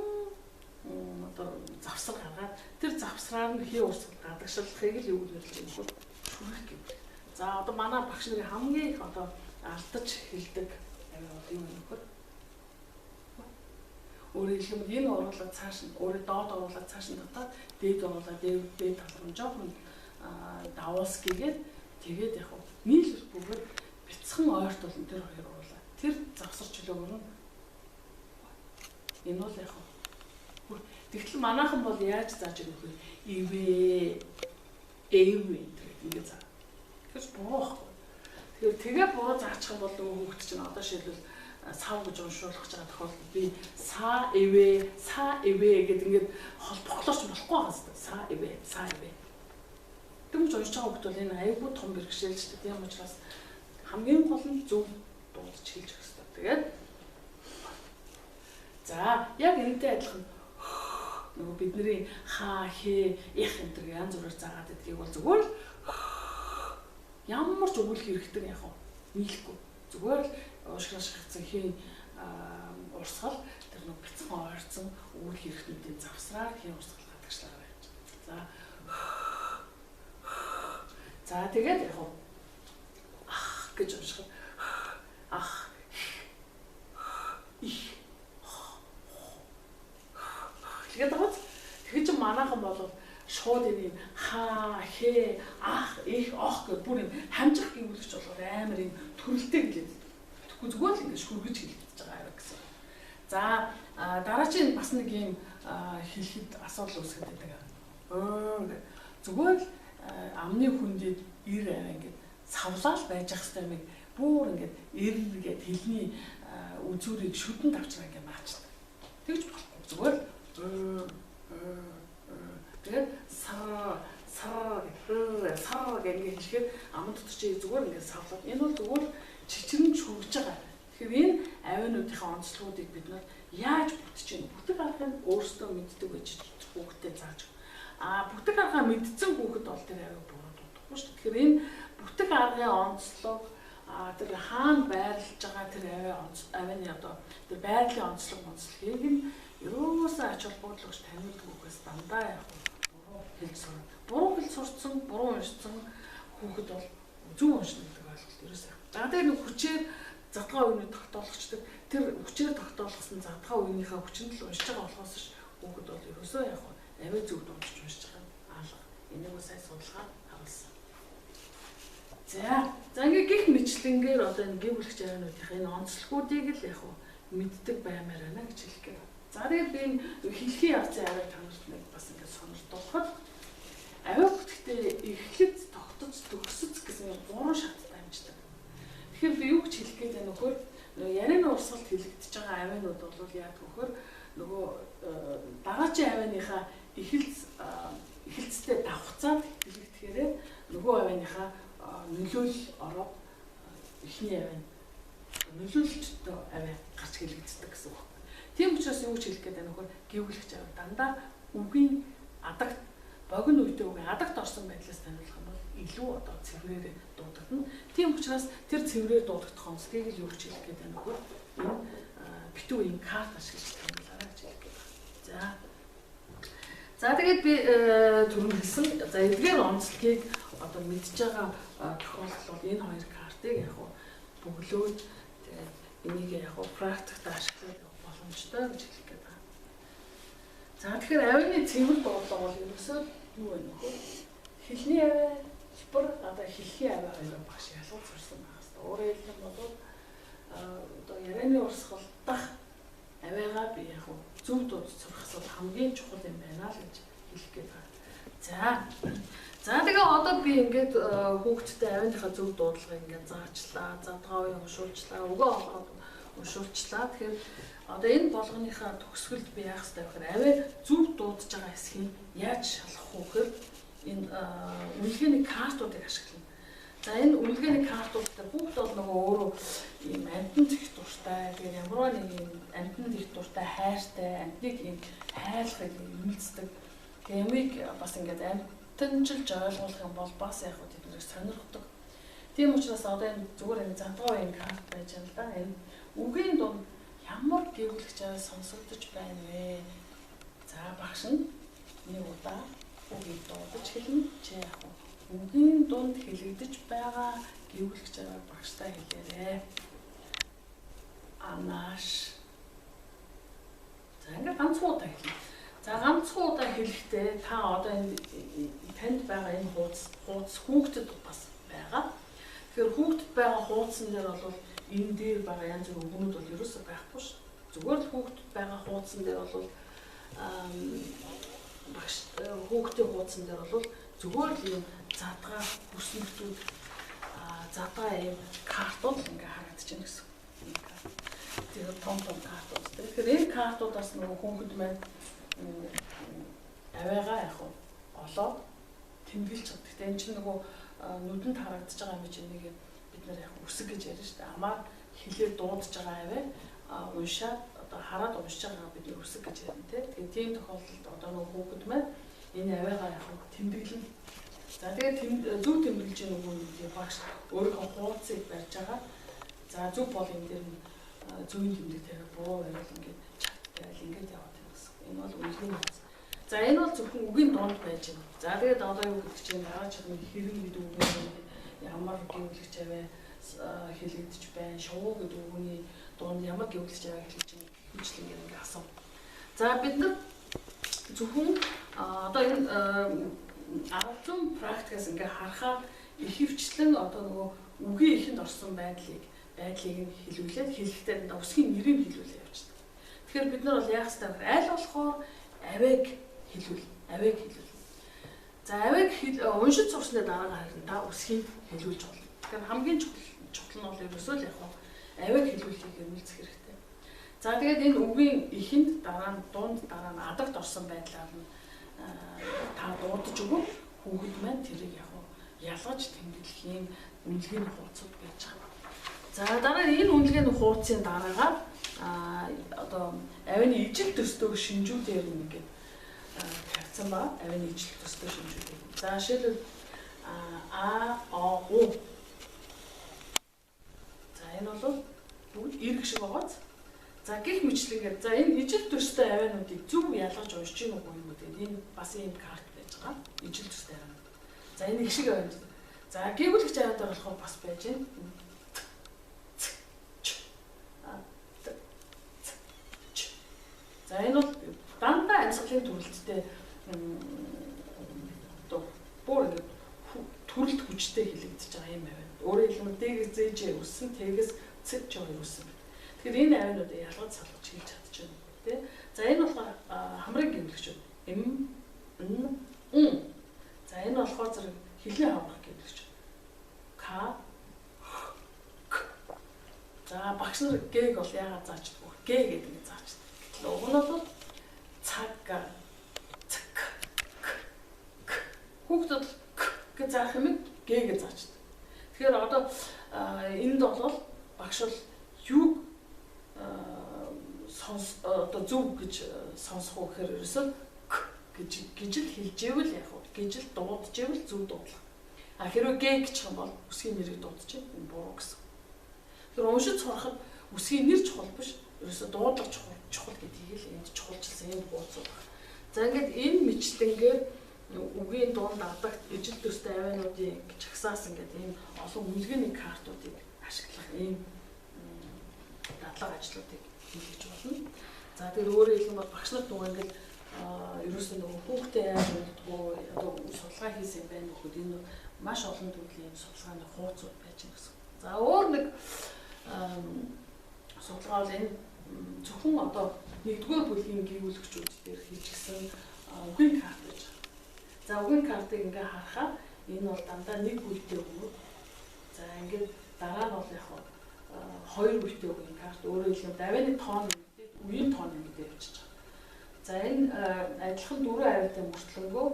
одоо завсар гаргаад тэр завсраар нь хий урсгал гадагшлахыг л юу гэж юм бэ? Шүрэх гэвэл. За одоо манай багш нарын хамгийн их одоо алдаж хэлдэг авиа бол юу юм бэ? Өөрөөр хэлбэл энэ уруулаа цааш нь өөрөө доод уруулаа цааш нь татаад дээд уруулаа дээд тал руу жоохон давуулс гээгээд тэгээд яг нийлүүлэхгүйгээр бяцхан ойрт болно тэр хоёр уруулаа. Тэр завсар чөлөөгөр нь энэ бол яг тэгтэл манайхан бол яаж зааж өгөх вэ? Ивэ эвэ гэдэг ингэ заа. Тэгэхээр буруу байхгүй. Тэгэхээр тэгээ буруу заачих юм бол нөгөө хүүхд чинь одоо шийдвэл сав гэж уншуулах гэж байгаа тохиолдолд би са эвэ гэд ингээд холбохлооч болохгүй байгаа юм. Са эвэ, са эвэ. Дөнгөж уншиж байгаа хүүхд бол энэ аюулгүй том бэрхшээл шүү дээ. Тийм учраас хамгийн гол нь зөв дуудаж хэлж өгөх хэрэгтэй. Тэгээд за яг энэтэй адилхан нөгөө бидний ха, хэ, их энэ төр янз бүрээр заагаад байдгийг бол зүгээр л ямар ч өгүүлэх хэрэгтэй яг нийлэхгүй. Зүгээр л уушгинаа шахагдсан хийн урсгал тэр нэг бяцхан ойрцсон өгүүлэх хэрэгтнүүдийн завсраар хийн урсгал гадагшлаагаар явж. За за тэгээд яг ах гэж унших. Ах их тэгээд байгаа. Тэгэхээр чи манайхан бол шууд энэ ха, хэ, ах, их, ох гэх бүр юм хамжих гэвлэгч болохоор амар юм төрөлтэй гэлээд. Тэгвэл зүгээр л ингээд шүргэж хэлэгдэж байгаа авиа гэсэн. За дараагийн бас нэг юм хэлэхэд асуудал үүсгэж байдаг. Зүгээр л амны хүндэд ир авиа ингээд савлаал байж ах хэвээр юм бүр ингээд ир гээд хэлний үзүүрийг шүдэн тавчраа ингээд маачдаг. Тэгж болохгүй. Зүгээр л тэгээд сар сар сар гэх ингээд хэлэхэд аман дотор чи зүгээр ингээд савлаад энэ бол зүгээр чичрэн шүргэж байгаа. Тэгэхээр энэ авиануудынхаа онцлогуудыг бид нар яаж бүтэж гэнэ? Бүтэг аргыг өөрсдөө мэддэг байж хүүхдэд зааж. А бүтэг аргаа мэдсэн хүүхэд бол тэр авиаг буруу дуудахгүй шүү дээ. Тэгэхээр энэ бүтэг аргын онцлог тэр хаана байрлаж байгаа тэр авианы одоо тэр байрлалын онцлог онцлогийг нь ерөөсөө ач холбогдол өгч таниулдаг үгээс дандаа яг буруу хэлж сурна. Буруу хэл сурцсан, буруу уншсан хүүхэд бол зөв уншина гэдэг ойлголт ерөөсөө. За тэр нэг хүчээр задгаа үений тогтоологчдаг. Тэр хүчээр тогтоолгосон задгаа үеийнхаа хүчинд л уншиж байгаа болохоос хүүхэд бол ерөөсөө яг авиа зөв дуудаж уншиж байгаа алга. Энийг сая судалгаа харуулсан. За ингээ гих мэтлэнгээр одоо энэ гэр бүлэгч авиануудынхаа энэ онцлогуудыг л яг мэддэг баймаар байна гэж хэлэх гээд. За тэгээд би энэ хэлхийн явцын авиаг танарт нэг бас ингээ сонирхолтой авиа бүтэхдээ эхлэц, тогтоц, төгсөц гэсэн гурван шаттай амждаг. Тэгэхээр би юу гэж хэлэх гээд байна вөхөр ярианы урсгалд хэлэгдэж байгаа авианууд бол яадаг вөхөр нөгөө дараачийн авианыхаа эхэлцтэй давхцаад хэлэгдэхээр нөгөө авианыхаа нөлөөлөл ороод эхний авиа нөлөөлөлттэй авиа гарч хэлэгддэг гэсэн үг. Тийм учраас юу гэж хэлэх гээд байна вөхөр гэвлэгч авиа дандаа үгийн адагт богино үедээ үгийн адагт орсон байдлаас таниулах юм бол илүү одоо цэврээр дуудагдана. Тийм учраас тэр цэврээр дуудагдах онцлогийг л юу гэж хэлэх гээд байна вөхөр энэ битүү энэ карт ашиглаж таниулаарай гэж хэлэх гээд байна. За тэгээд би түрүүн хэлсэн. За эдгээр онцлогийг одоо мэдж байгаа тохиолдол бол энэ хоёр картыг яг бөглөөж тэгээд энийг яг практикт ашиглах боломжтой гэж хэлэх гээд байна. За тэгэхээр авианы цэвэр дуудлага бол ерөөсөө юу вэ нөхөр? Хэлний авиа, хэлбэр одоо хэлхийн авиа хоёроо багш ялгаж сурсан байх хэрэгтэй. Өөрөөр хэлэх юм бол одоо ярианы урсгал дах авиагаа би яг зөв дуудаж сурах асуудал хамгийн чухал юм байна л гэж хэлэх гээд байна. За тэгээ одоо би ингээд хүүхдтэй авианыхаа зөв дуудлагыг ингээд заачлаа, задгаа үе уншуулчлаа, өгөө олгоод уншуулчлаа. Тэгэхээр одоо энэ болгоныхаа төгсгөлд би яах ёстой вэ гэхээр авиа зөв дуудаж байгаа хэсгийг яаж шалгах вэ гэхээр энэ үнэлгээний картуудыг ашиглана. За энэ үнэлгээний картууд дээр хүүхд бол нөгөө өөрөө ийм амьтан зэх дуртай, тэгээд ямарваа нэг ийм амьтан зэх дуртай, хайртай, амьтныг ийм хайрлахыг эмэлцдэг. Тэгээд ямыг бас ингээд амьтанчилж ойлгуулах юм бол бас яг хөө тэднийг сонирхдаг. Тийм учраас одоо энэ зүгээр энэ задгаа үеийн карт байж байгаа л да. Энэ үгийн дунд ямар гэвлэгч аваа сонсогдож байна вэ? За багш нь нэг удаа үгийг дуудаж хэлнэ. Чи яг үгийн дунд хэлэгдэж байгаа гэвлэгч аваа багштай хэлээрэй. Анааш. За ингээд ганцхан удаа хэлнэ. За ганцхан удаа хэлэхдээ та одоо энэ танд байгаа энэ хуудас хүүхдэд бас байгаа. Тэгэхээр хүүхдэд байгаа хуудсан дээр бол энэ дээр байгаа янз бүрийн үгнүүд бол ерөөсөө байхгүй шүү. Зүгээр л хүүхдэд байгаа хуудсан дээр бол багш хүүхдийн хуудсан дээр бол зүгээр л юм задгаа бүснэгтүүд задгаа ийм картууд л ингээ харагдаж байна гэсэн. Тэгэхээр том том картууд. Тэгэхээр энэ картуудаас нөгөө хүүхэд маань авиагаа яг олоод тэмдэглэж чаддаг. Гэхдээ энэ чинь нөгөө нүдэнд харагдаж байгаа юм чинь нэг бид нар яг үсэг гэж ярьж шүү дээ. Амаар хэлээр дуудаж байгаа авиа уншаад одоо хараад уншиж байгаа бид нар үсэг гэж ярина тий. Тэгэхээр тийм тохиолдолд одоо нөгөө хүүхэд маань энэ авиагаа яг тэмдэглэнэ. За тэгээд зөв тэмдэглэж байгаа нөгөө багш өөрийнхөө хуудсыг барьж байгаа. За зөв бол энэ дээр нь зөвийн тэмдэг тавиад буруу байвал ингээд чат тавиал ингээд яваад байна гэсэн. Энэ бол үнэлгээний хуудас. За энэ бол зөвхөн үгийн дунд байж байна. За тэгээд одоо юу гэдэг чинь дараа чад хэрэн гэдэг үгийн ямар гэвлэгч аваа хэлэгдэж байна, шувуу гэдэг үгний дунд ямар гэвлэгч аваа хэлж байна хэмжлэнгээр ингээд асуу. За бид нар зөвхөн одоо энэ арга зүйн практикаас ингээ харахаар ихэвчлэн одоо нөгөө үгийн эхэнд орсон байдлыг байдлыг нь хэлүүлээд хэлэхдээ дандаа үсгийн нэрийг хэлүүлээ явчихдаг. Тэгэхээр бид нар бол яах ёстой вэ? Аль болохоор авиаг хэлүүл, авиаг хэлүүл. За авиаг уншиж сурсны дараагаар харин та үсгийг хэлүүлж болно. Тэгэхээр хамгийн чухал нь бол ерөөсөө л яг авиаг хэлүүлэхийг эрмэлзэх хэрэгтэй. За тэгээд энэ үгийн эхэнд дараа нь дунд дараа нь адагт орсон байдлаар нь та дуудаж өгөх хүүхэд маань тэрийг яг ялгаж тэмдэглэх юм үнэлгээний хуудсууд байж байгаа. За дараа нь энэ үнэлгээний хуудсын дараагаар одоо авианы ижил төстөө шинжүүдээр нь ингээд тавьсан ба авианы ижил төстөө шинжүүдээр. За жишээлбэл А О У. За энэ бол бүгд эрг шиг байгааз. За гих мэтлэнгээр за энэ ижил төстэй авиануудыг зөв ялгаж уншиж гин үгүй юу гэдэг энэ бас ийм карт байж байгаа. Ижил төстэй авианууд. За энэ их шиг авианууд. За гийгүүлэгч авиануудаар болохоор бас байж байна. Т, Ц, Ч. За энэ бол дандаа амьсгалын төрөлттэй одоо бүр ингээд төрөлт хүчтэй хэлэгдэж байгаа юм авиа. Өөрөөр хэлбэл Д-гээс З, Ж өссөн, Т-гээс Ц, Ч хоёр өссөн. Тэгэхээр энэ авиануудыг ялгаж салгаж хэлж чадчихна тий. За энэ болохоор хамрын гимлэгч М, Н, Н. За энэ болохоор зэрэг хэлний хаврах гимлэгч К, Х, К. За багш нар Г-г бол яагаад заачдаггүй? Г гэдэг нь заачдаг. Гэтэл уг нь бол цаг, Ц, К, К. Хүүхдүүд К гэж заах юм Г гэж заачдаг. Тэгэхээр одоо энд бол багш бол юуг сонс одоо зөв гэж сонсох уу гэхээр ерөөсөө К гэж л хэлжээвэл яг уу гэж л дуудажээвэл зөв дуудлага. А хэрвээ Г гэх юм бол үсгийн нэрийг дуудчих энэ буруу гэсэн. Тэгэхээр уншиж сурахад үсгийн нэр чухал биш, ерөөсөө дуудлага чухал гэдгийг л энд чухалчилсан энэ хуудас байна. За ингээд энэ мэтлэнгээр үгийн дунд адагт ижил төстэй авиануудын жагсаас ингээд ийм олон үнэлгээний картуудыг ашиглах ийм дадлага ажлуудыг хийлгэж болно. За тэр өөрөөр хэлбэл бол багш нар нөгөө ингээд ерөөсөө нөгөө хүүхдээ яаж унтдаггүй одоо судалгаа хийсэн юм байна гэхэд энэ маш олон төрлийн ийм судалгааны хуудсууд байж байгаа гэсэн. За өөр нэг судалгаа бол энэ зөвхөн одоо нэгдүгээр бүлгийн гийгүүлэгчүүд дээр хийчихсэн үгийн карт байж байгаа. За үгийн картыг ингээ харахаар энэ бол дандаа нэг үетэй өгнө. За ингээд дараа нь бол яг хоёр үетэй үгийн карт, өөрөөр хэлбэл давааны тоон нэмэгдээд үеийн тоон нэмэгдээд явчихж байгаа. За энэ адилхан дөрвөн авиатай мөртлөнгөө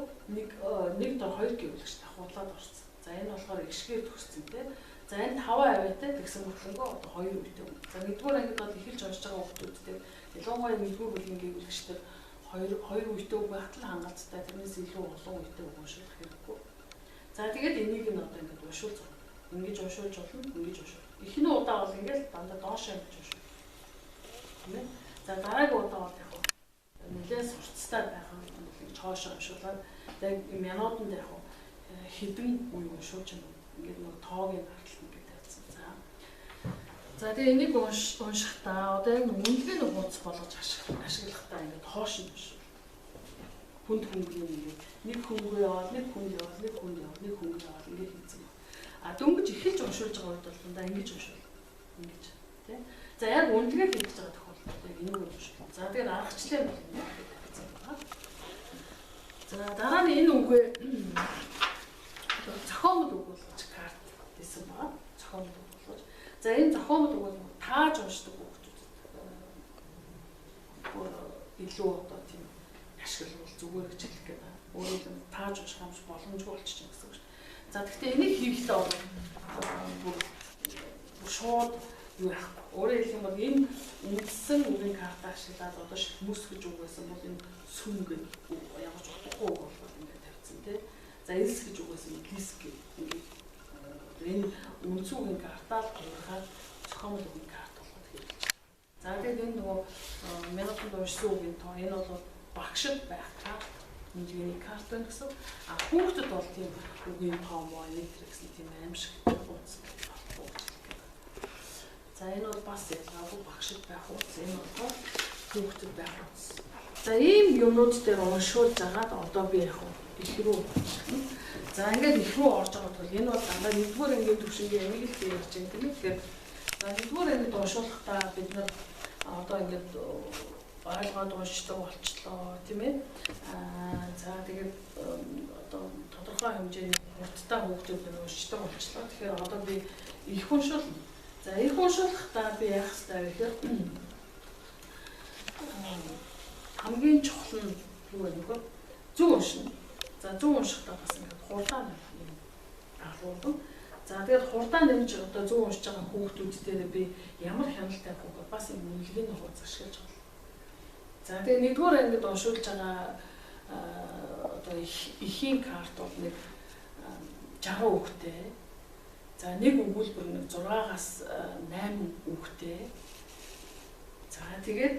нэг дор хоёр гийгүүлэгч давхуулаад орсон. За энэ болохоор эгшгээр төгссөн тийм. За энэ 5 авиатай тэгсэн мөртлөнгөө одоо хоёр үетэй. За нэгдүгээр ангид бол эхэлж уншиж байгаа хүүхдүүдтэй ялангуяа нэгдүгээр бүлгийн гийгүүлэгчдэр хоёр үетэй үг байхад л хангалттай, тэрнээс илүү олон үетэй үг уншуулах хэрэггүй. За тэгээд энийг нь одоо ингээд уншуул зурна. Ингэж уншуулж болно, ингэж уншуул. Эхний удаа бол ингээд дандаа доошоо ингэж уншуул. Тийм ээ. За дараагийн удаа бол яг нэлээд сурцтай байх нь бол ингэж хоошоо уншуулаад тэгээд минутанд яг хэдэн үе уншуулж байна. Ингээд нөгөө тоог нь хартал ингээд тавьсан. За тэгээ энийг уншихдаа одоо яг үнэлгээний хуудас болгож ашиглахдаа ингээд хоош нь уншуул. Хүнд хөнгөн ингээд нэг хөнгөө яваал, нэг хүнд яваал, нэг хүнд яваал, нэг хөнгөө яваал ингээд хийцэн. А дөнгөж эхэлж уншуулж байгаа үед бол дандаа ингэж уншуул. Ингэж тий. За яг үнэлгээ хийж байгаа тохиолдолд яг энийг уншуул. За тэгээд аргачлал бол ингээд тавьсан байна. За дараа нь энэ үгээ зохиомол үг болгож карт хийсэн байгаа. Зохиомол үг болгож. За энэ зохиомол үг бол тааж уншдаг хүүхдүүдэд бүр илүү одоо тийм ашиглавал зүгээр гэж хэлэх гээд байна. Өөрөөр хэлбэл тааж унших юм боломжгүй болчих юм гэсэн үг шүү. За гэхдээ энийг хийхдээ бол бүр шууд юу яахгүй. Өөрөөр хэлэх юм бол энэ үндсэн үгийн карт ашиглаад одоо шилмүс гэж үг байсан бол энэ сүм гэдэг ямар ч утгагүй үг болгоод ингээд тавьсан тий. За элс гэж үг байсан лис гэх ингээд энэ үндсэн үгийн картаар хувиргаад зохиомол үгийн карт болгоод хэрэглэж байна. За тэгээд энэ нөгөө минутанд уншсан үгийн тоо энэ бол багшд байх карт, үнэлгээний карт байна гэсэн. А хүүхдэд бол тийм үгийн тоо моо нэг тэр гэсэн тийм аимшигтай хуудас болохгүй гэж хэлэх гээд байна. За энэ бол бас ялгаагүй багшд байх хуудас, энэ болохоор хүүхдэд байх хуудас. За ийм юмнууд дээр уншуулж агаад одоо би яг их рүү орчих. За ингээд их рүү орж байгаа бол энэ бол дандаа нэгдүгээр ангийн түвшингийн амиг л ярьж байгаа юм тийм ээ. Тэгэхээр За нэгдүгээр ангид уншуулахдаа бид нар одоо ингээд ойлгоод уншдаг болчлоо, тийм ээ. За тэгээд одоо тодорхой хэмжээний хурдтай хүүхдүүд нь уншдаг болчлоо. Тэгэхээр одоо би их уншуулна. За их уншуулахдаа би яах ёстой вэ гэхээр хамгийн чухал нь юу вэ нөхөр? Зөв уншина. За зөв уншихдаа бас ингээд хурдаа агуулна. За тэгээд хурдаа нэмж одоо зөв уншиж байгаа хүүхдүүд дээр би ямар хяналт тавих вэ? Бас энэ үнэлгээний хууц ашиглаж байна. За тэгээд нэгдүгээр ангид уншуулж байгаа одоо эхийн карт бол нэг 60 хүүхдээ. За нэг өгүүлбэр нэг 6-аас 8 хүүхдээ. За тэгээд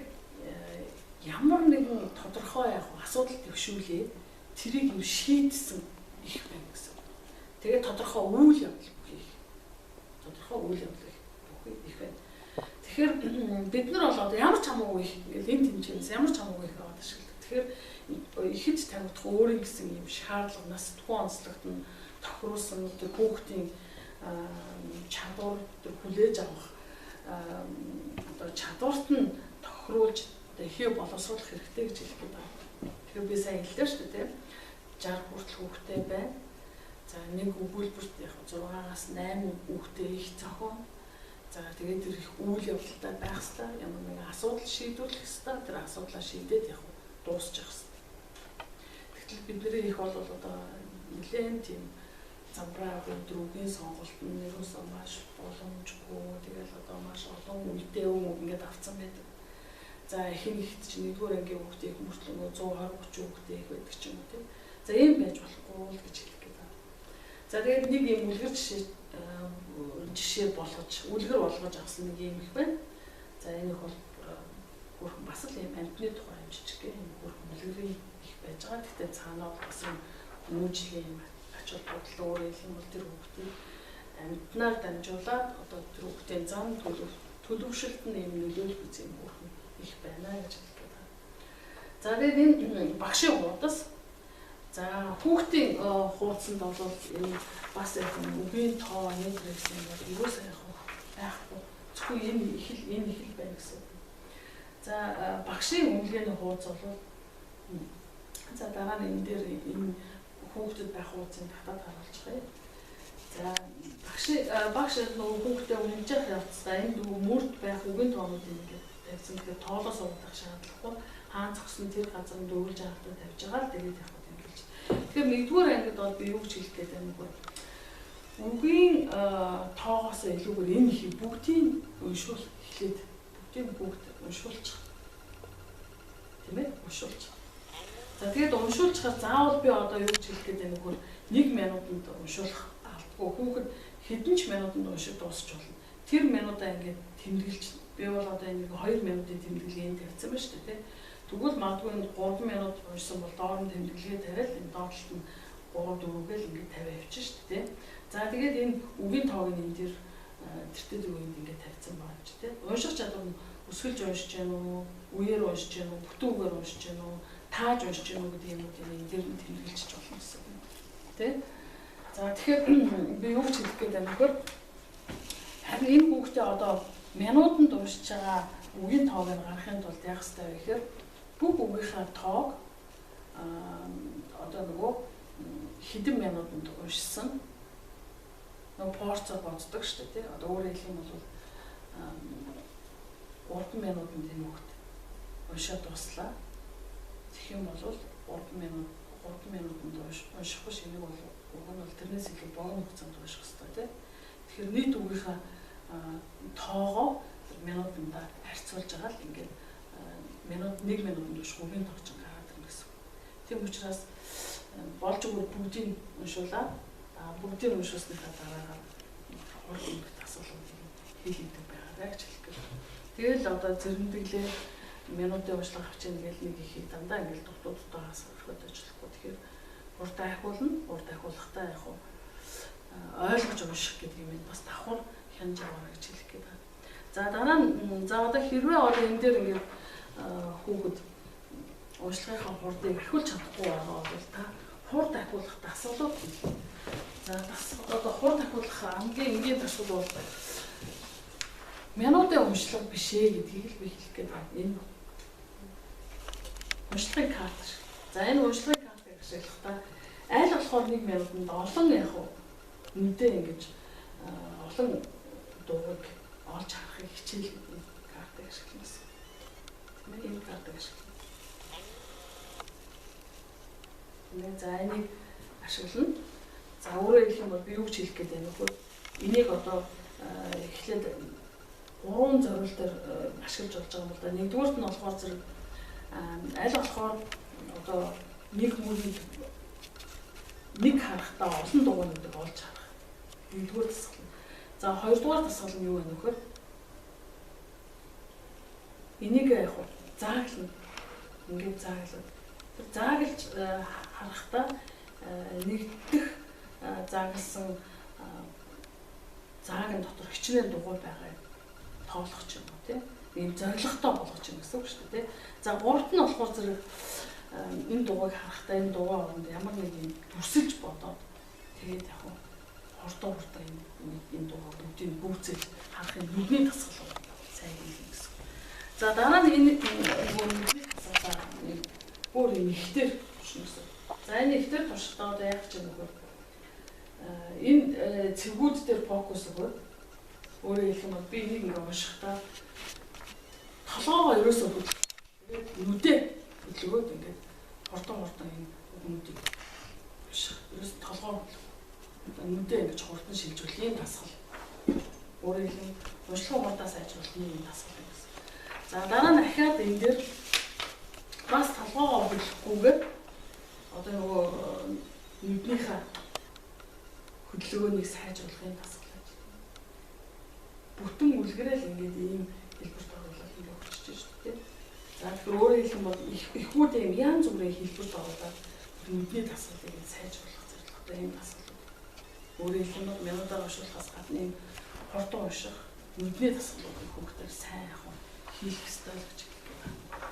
ямар нэгэн тодорхой яг асуудал төвшүүлээд тэрийг юм шийдсэн их байна гэсэн. Тэгээд тодорхой үйл явдал бүхий их. Тодорхой үйл явдал бүхий их байна. Тэгэхээр бид нар бол одоо ямар ч хамаагүй их ингээл энэ тэмцээнээс ямар ч хамаагүй их аваад ашигладаг. Тэгэхээр ихэд тавигдах өөрийн гэсэн юм шаардлага нас тухайн онцлогт нь тохируулсан тэр хүүхдийн чадвар тэр хүлээж авах одоо чадварт нь тохируулж одоо ихээ боловсруулах хэрэгтэй гэж хэлэх гээд байна. Тэгэхээр би сайн хэллээ шүү дээ, тийм. 60 хүртэл хүүхдтэй байна. За нэг өгүүлбэрт яг 6-аас 8 хүүхдтэй их зохион. За тэгээд тэр их үйл явдалтай байх хэвээр ямар нэгэн асуудал шийдвэрлэх хэвээр тэр асуудлаа шийдээд яг дуусчих хэвээр. Тэгтэл бидний их бол одоо нэлээд тийм замбраа дөрвгийн сонголт нь ерөөсөө маш боломжгүй. Тэгэл одоо маш олон үедээ ингээд авцсан байдаг. За их нэгт чинь нэгдүгээр ангийн хүүхдийг мөртлөнгөө 120 30 хүүхдээ их байдаг ч юм уу тийм. За ийм байж болохгүй л гэж хэлэх гээд байна. За тэгээд нэг ийм үлгэр жишээ болгож, үлгэр болгож авсан нэг ийм их байна. За энэ их бол хөрхөн бас л ийм амьтны тухай юм жижиг юм хөрхөн үлгэрийн их байж байгаа. Гэхдээ цаанаа бол бас юм хүмүүжлийн юм ач холбогдол өөр юм бол тэр хүүхдийг амьтнаар дамжуулаад одоо тэр хүүхдийн зам төлөвшөлт нь ийм нөлөөлөх үзэн юм хөрхөн их байна гэж хэлэх гээд байна. За тэгээд энэ багшийн хуудас. За хүүхдийн хуудсанд бол энэ бас яг үгийн тоо энэ гэсэн юм бол ерөөсөө яг байхгүй. Зөвхөн энэ их л байна гэсэн. За багшийн үнэлгээний хуудас бол за дараа нь энэ дээр энэ хүүхдэд байх хуудсыг татаад харуулчих юм. За багш нөгөө хүүхдэд үнэлж явах явцдаа энэ нөгөө мөрд байх үгийн тоонууд ингээд тавьсан. Тэгэхээр тоолоос удах шаардлагагүй. Хаан зогсон тэр газар нь дөрвөлж хаалтаа тавьж байгаа л тэгээд яг тэмдэглэж. Тэгэхээр нэгдүгээр ангид бол би юу гэж хэлэх гээд байна вэ? Үгийн тоогоос илүүгээр энэ их бүгдийг уншуул эхлээд бүгдийг бүгд уншуулчих. Тийм ээ? Уншуулчих. За тэгээд уншуулчихаар заавал би одоо юу гэж хэлэх гээд байна вэ? 1 минутанд уншуулах алдгүй. Хүүхэд хэдэн ч минутанд уншиж дуусч болно. Тэр минутаа ингээд тэмдэглэж би бол одоо энэ 2 минутын тэмдэглэгийг тавьсан байна шүү дээ, тийм. Тэгвэл магадгүй энэ 3 минут уншсан бол доор нь тэмдэглэгээ тавиал энэ доор талд нь 3 4 гээл ингээд тавиа явчих шүү дээ, тийм. За тэгээд энэ үгийн тоог нь энэ дээр тэртээ дөрвөнд ингээд тавьсан байгаа ч тийм. Унших чадвар нь өсгөлж уншиж гэнэ үү, үеэр уншиж гэнэ үү, бүтэн үгээр уншиж гэнэ үү, тааж уншиж гэнэ үү гэдэг юмнуудыг энэ дээр нь тэмдэглэж болно гэсэн үг, тийм. За тэгэхээр би юу ч хэлэх гээд байна вөхөр харин энэ хүүхдээ одоо минутанд уншиж байгаа үгийн тоог нь гаргахын тулд яах ёстой вэ гэхээр бүх үгийнхаа тоог одоо нөгөө хэдэн минутанд уншсан нөгөө порцоор боддог шүү дээ, тийм. Одоо өөрөөр хэлэх юм бол 3 минутанд энэ хүүхд уншаад дуслаа. Тэгэх юм бол 3 минутанд унших биш энийг бол уг нь бол тэрнээс илүү богино хугацаанд унших ёстой, тийм. Тэгэхээр нийт үгийнхаа тоогоо минутанда харьцуулж байгаа л ингээд минут 1 минутанд унших үгийн тоо чинь гараад ирнэ гэсэн. Тийм учраас болж өгвөл бүгдийг уншуулаад бүгдийг уншуулсныхаа дараагаар хурд өнгөт асуулгыг хийлэгдэг байгаарай гэж хэлэх гээд. Тэгэл одоо зэрэмдэглээ минутын уншлага авчин гээл нэг ихийг дандаа ингээд дутуу дутуугаас орхиод ажиллахгүй. Тэгэхээр урд ахиулна, урд ахиулахдаа яг ойлгож унших гэдэг юм бас давхар хянаж аваарай гэж хэлэх гээд байна. За дараа нь за одоо хэрвээ одоо энэ дээр ингээд хүүхэд уншлагынхаа хурдыг ахиулж чадахгүй байгаа бол та хурд ахиулах дасгалууд хий. За одоо хурд ахиулах хамгийн энгийн дасгал бол Минутын уншлага биш ээ гэдгийг л би хэлэх гээд байна. Энэ уншлагын карт шиг. За энэ уншлагын картыг ашиглахдаа аль болохоор 1 минутанд олон яг нүдээ ингэж олон дууг олж харахыг хичээл картыг ашиглана гэсэн. Тийм ээ, энэ картыг ашиглана. Тийм ээ, за энийг ашиглана. За өөрөөр хэлэх юм бол би юу гэж хэлэх гээд байна вэ? Энийг одоо эхлээд 3 зориултаар ашиглаж болж байгаа юм л да. Нэгдүгüүрт нь болохоор зэрэг аль болохоор одоо нэг мөрийг нэг харахтаа олон дугуйнуудыг олж харах. Нэгдүгээр дасгал. За хоёрдугаар дасгал нь юу вэ нөхөр? Энийг яг зааглана. Ингээд зааглана. Тэр зааглаж харахтаа нэгдэх заагласан заагийн дотор хичнээн дугуй байгаа тоолох ч юм уу тий. Ийм зоригтой болгох юм гэсэн үг шүү дээ тий. За гуравт нь болохоор зэрэг энэ дугуйг харахтаа энэ дугуй оронд ямар нэг юм дүрсэлж бодоод тэгээд яг хурдан хурдан энэ дугуй бүгдийг бүүцэл харахын нүдний дасгал сайн хийх гэсэн. За дараа нь энэ нөгөө нүдний дасгалаа нэг өөр юм ихтер туршина гэсэн. За энэ ихтер туршихдаа одоо яах гэж нөгөө энэ цэгүүд дээр фокус өгөөд өөрөөр хэлэх юм бол би энийг ингээ уншихдаа толгоогоо ерөөсөө тэгээд нүдээ хөдөлгөөд ингээд хурдан хурдан энэ үгнүүдийг унших. Ерөөс толгоо хөдөлгөө. Нүдээ ингэж хурдан шилжүүлэх юм дасгал. Өөрөөр хэлбэл уншлагын хурдаа сайжруулах юм дасгал гэсэн. За дараа нь ахиад энэ дээр бас толгоогоо хөдлөхгүйгээр одоо нөгөө нүднийхээ хөдөлгөөнийг сайжруулах юм дасгал гэж. Бүтэн үлгэрэл ингээд ийм хэлбэрт оруулаад ингээд өгчөж шүү дээ. За тэгэхээр өөрөөр хэлэх юм бол эхүүд ийм янз бүрийн хэлбэрт оруулаад нүдний дасгалыг сайжруулах зорилготой ийм дасгалууд. Өөрөөр хэлэх юм бол минутаар уншуулахаас гадна ийм хурдан унших нүдний дасгалуудыг хүүхдээр сайн яг хийх ёстой л гэж хэлэх гээд байна.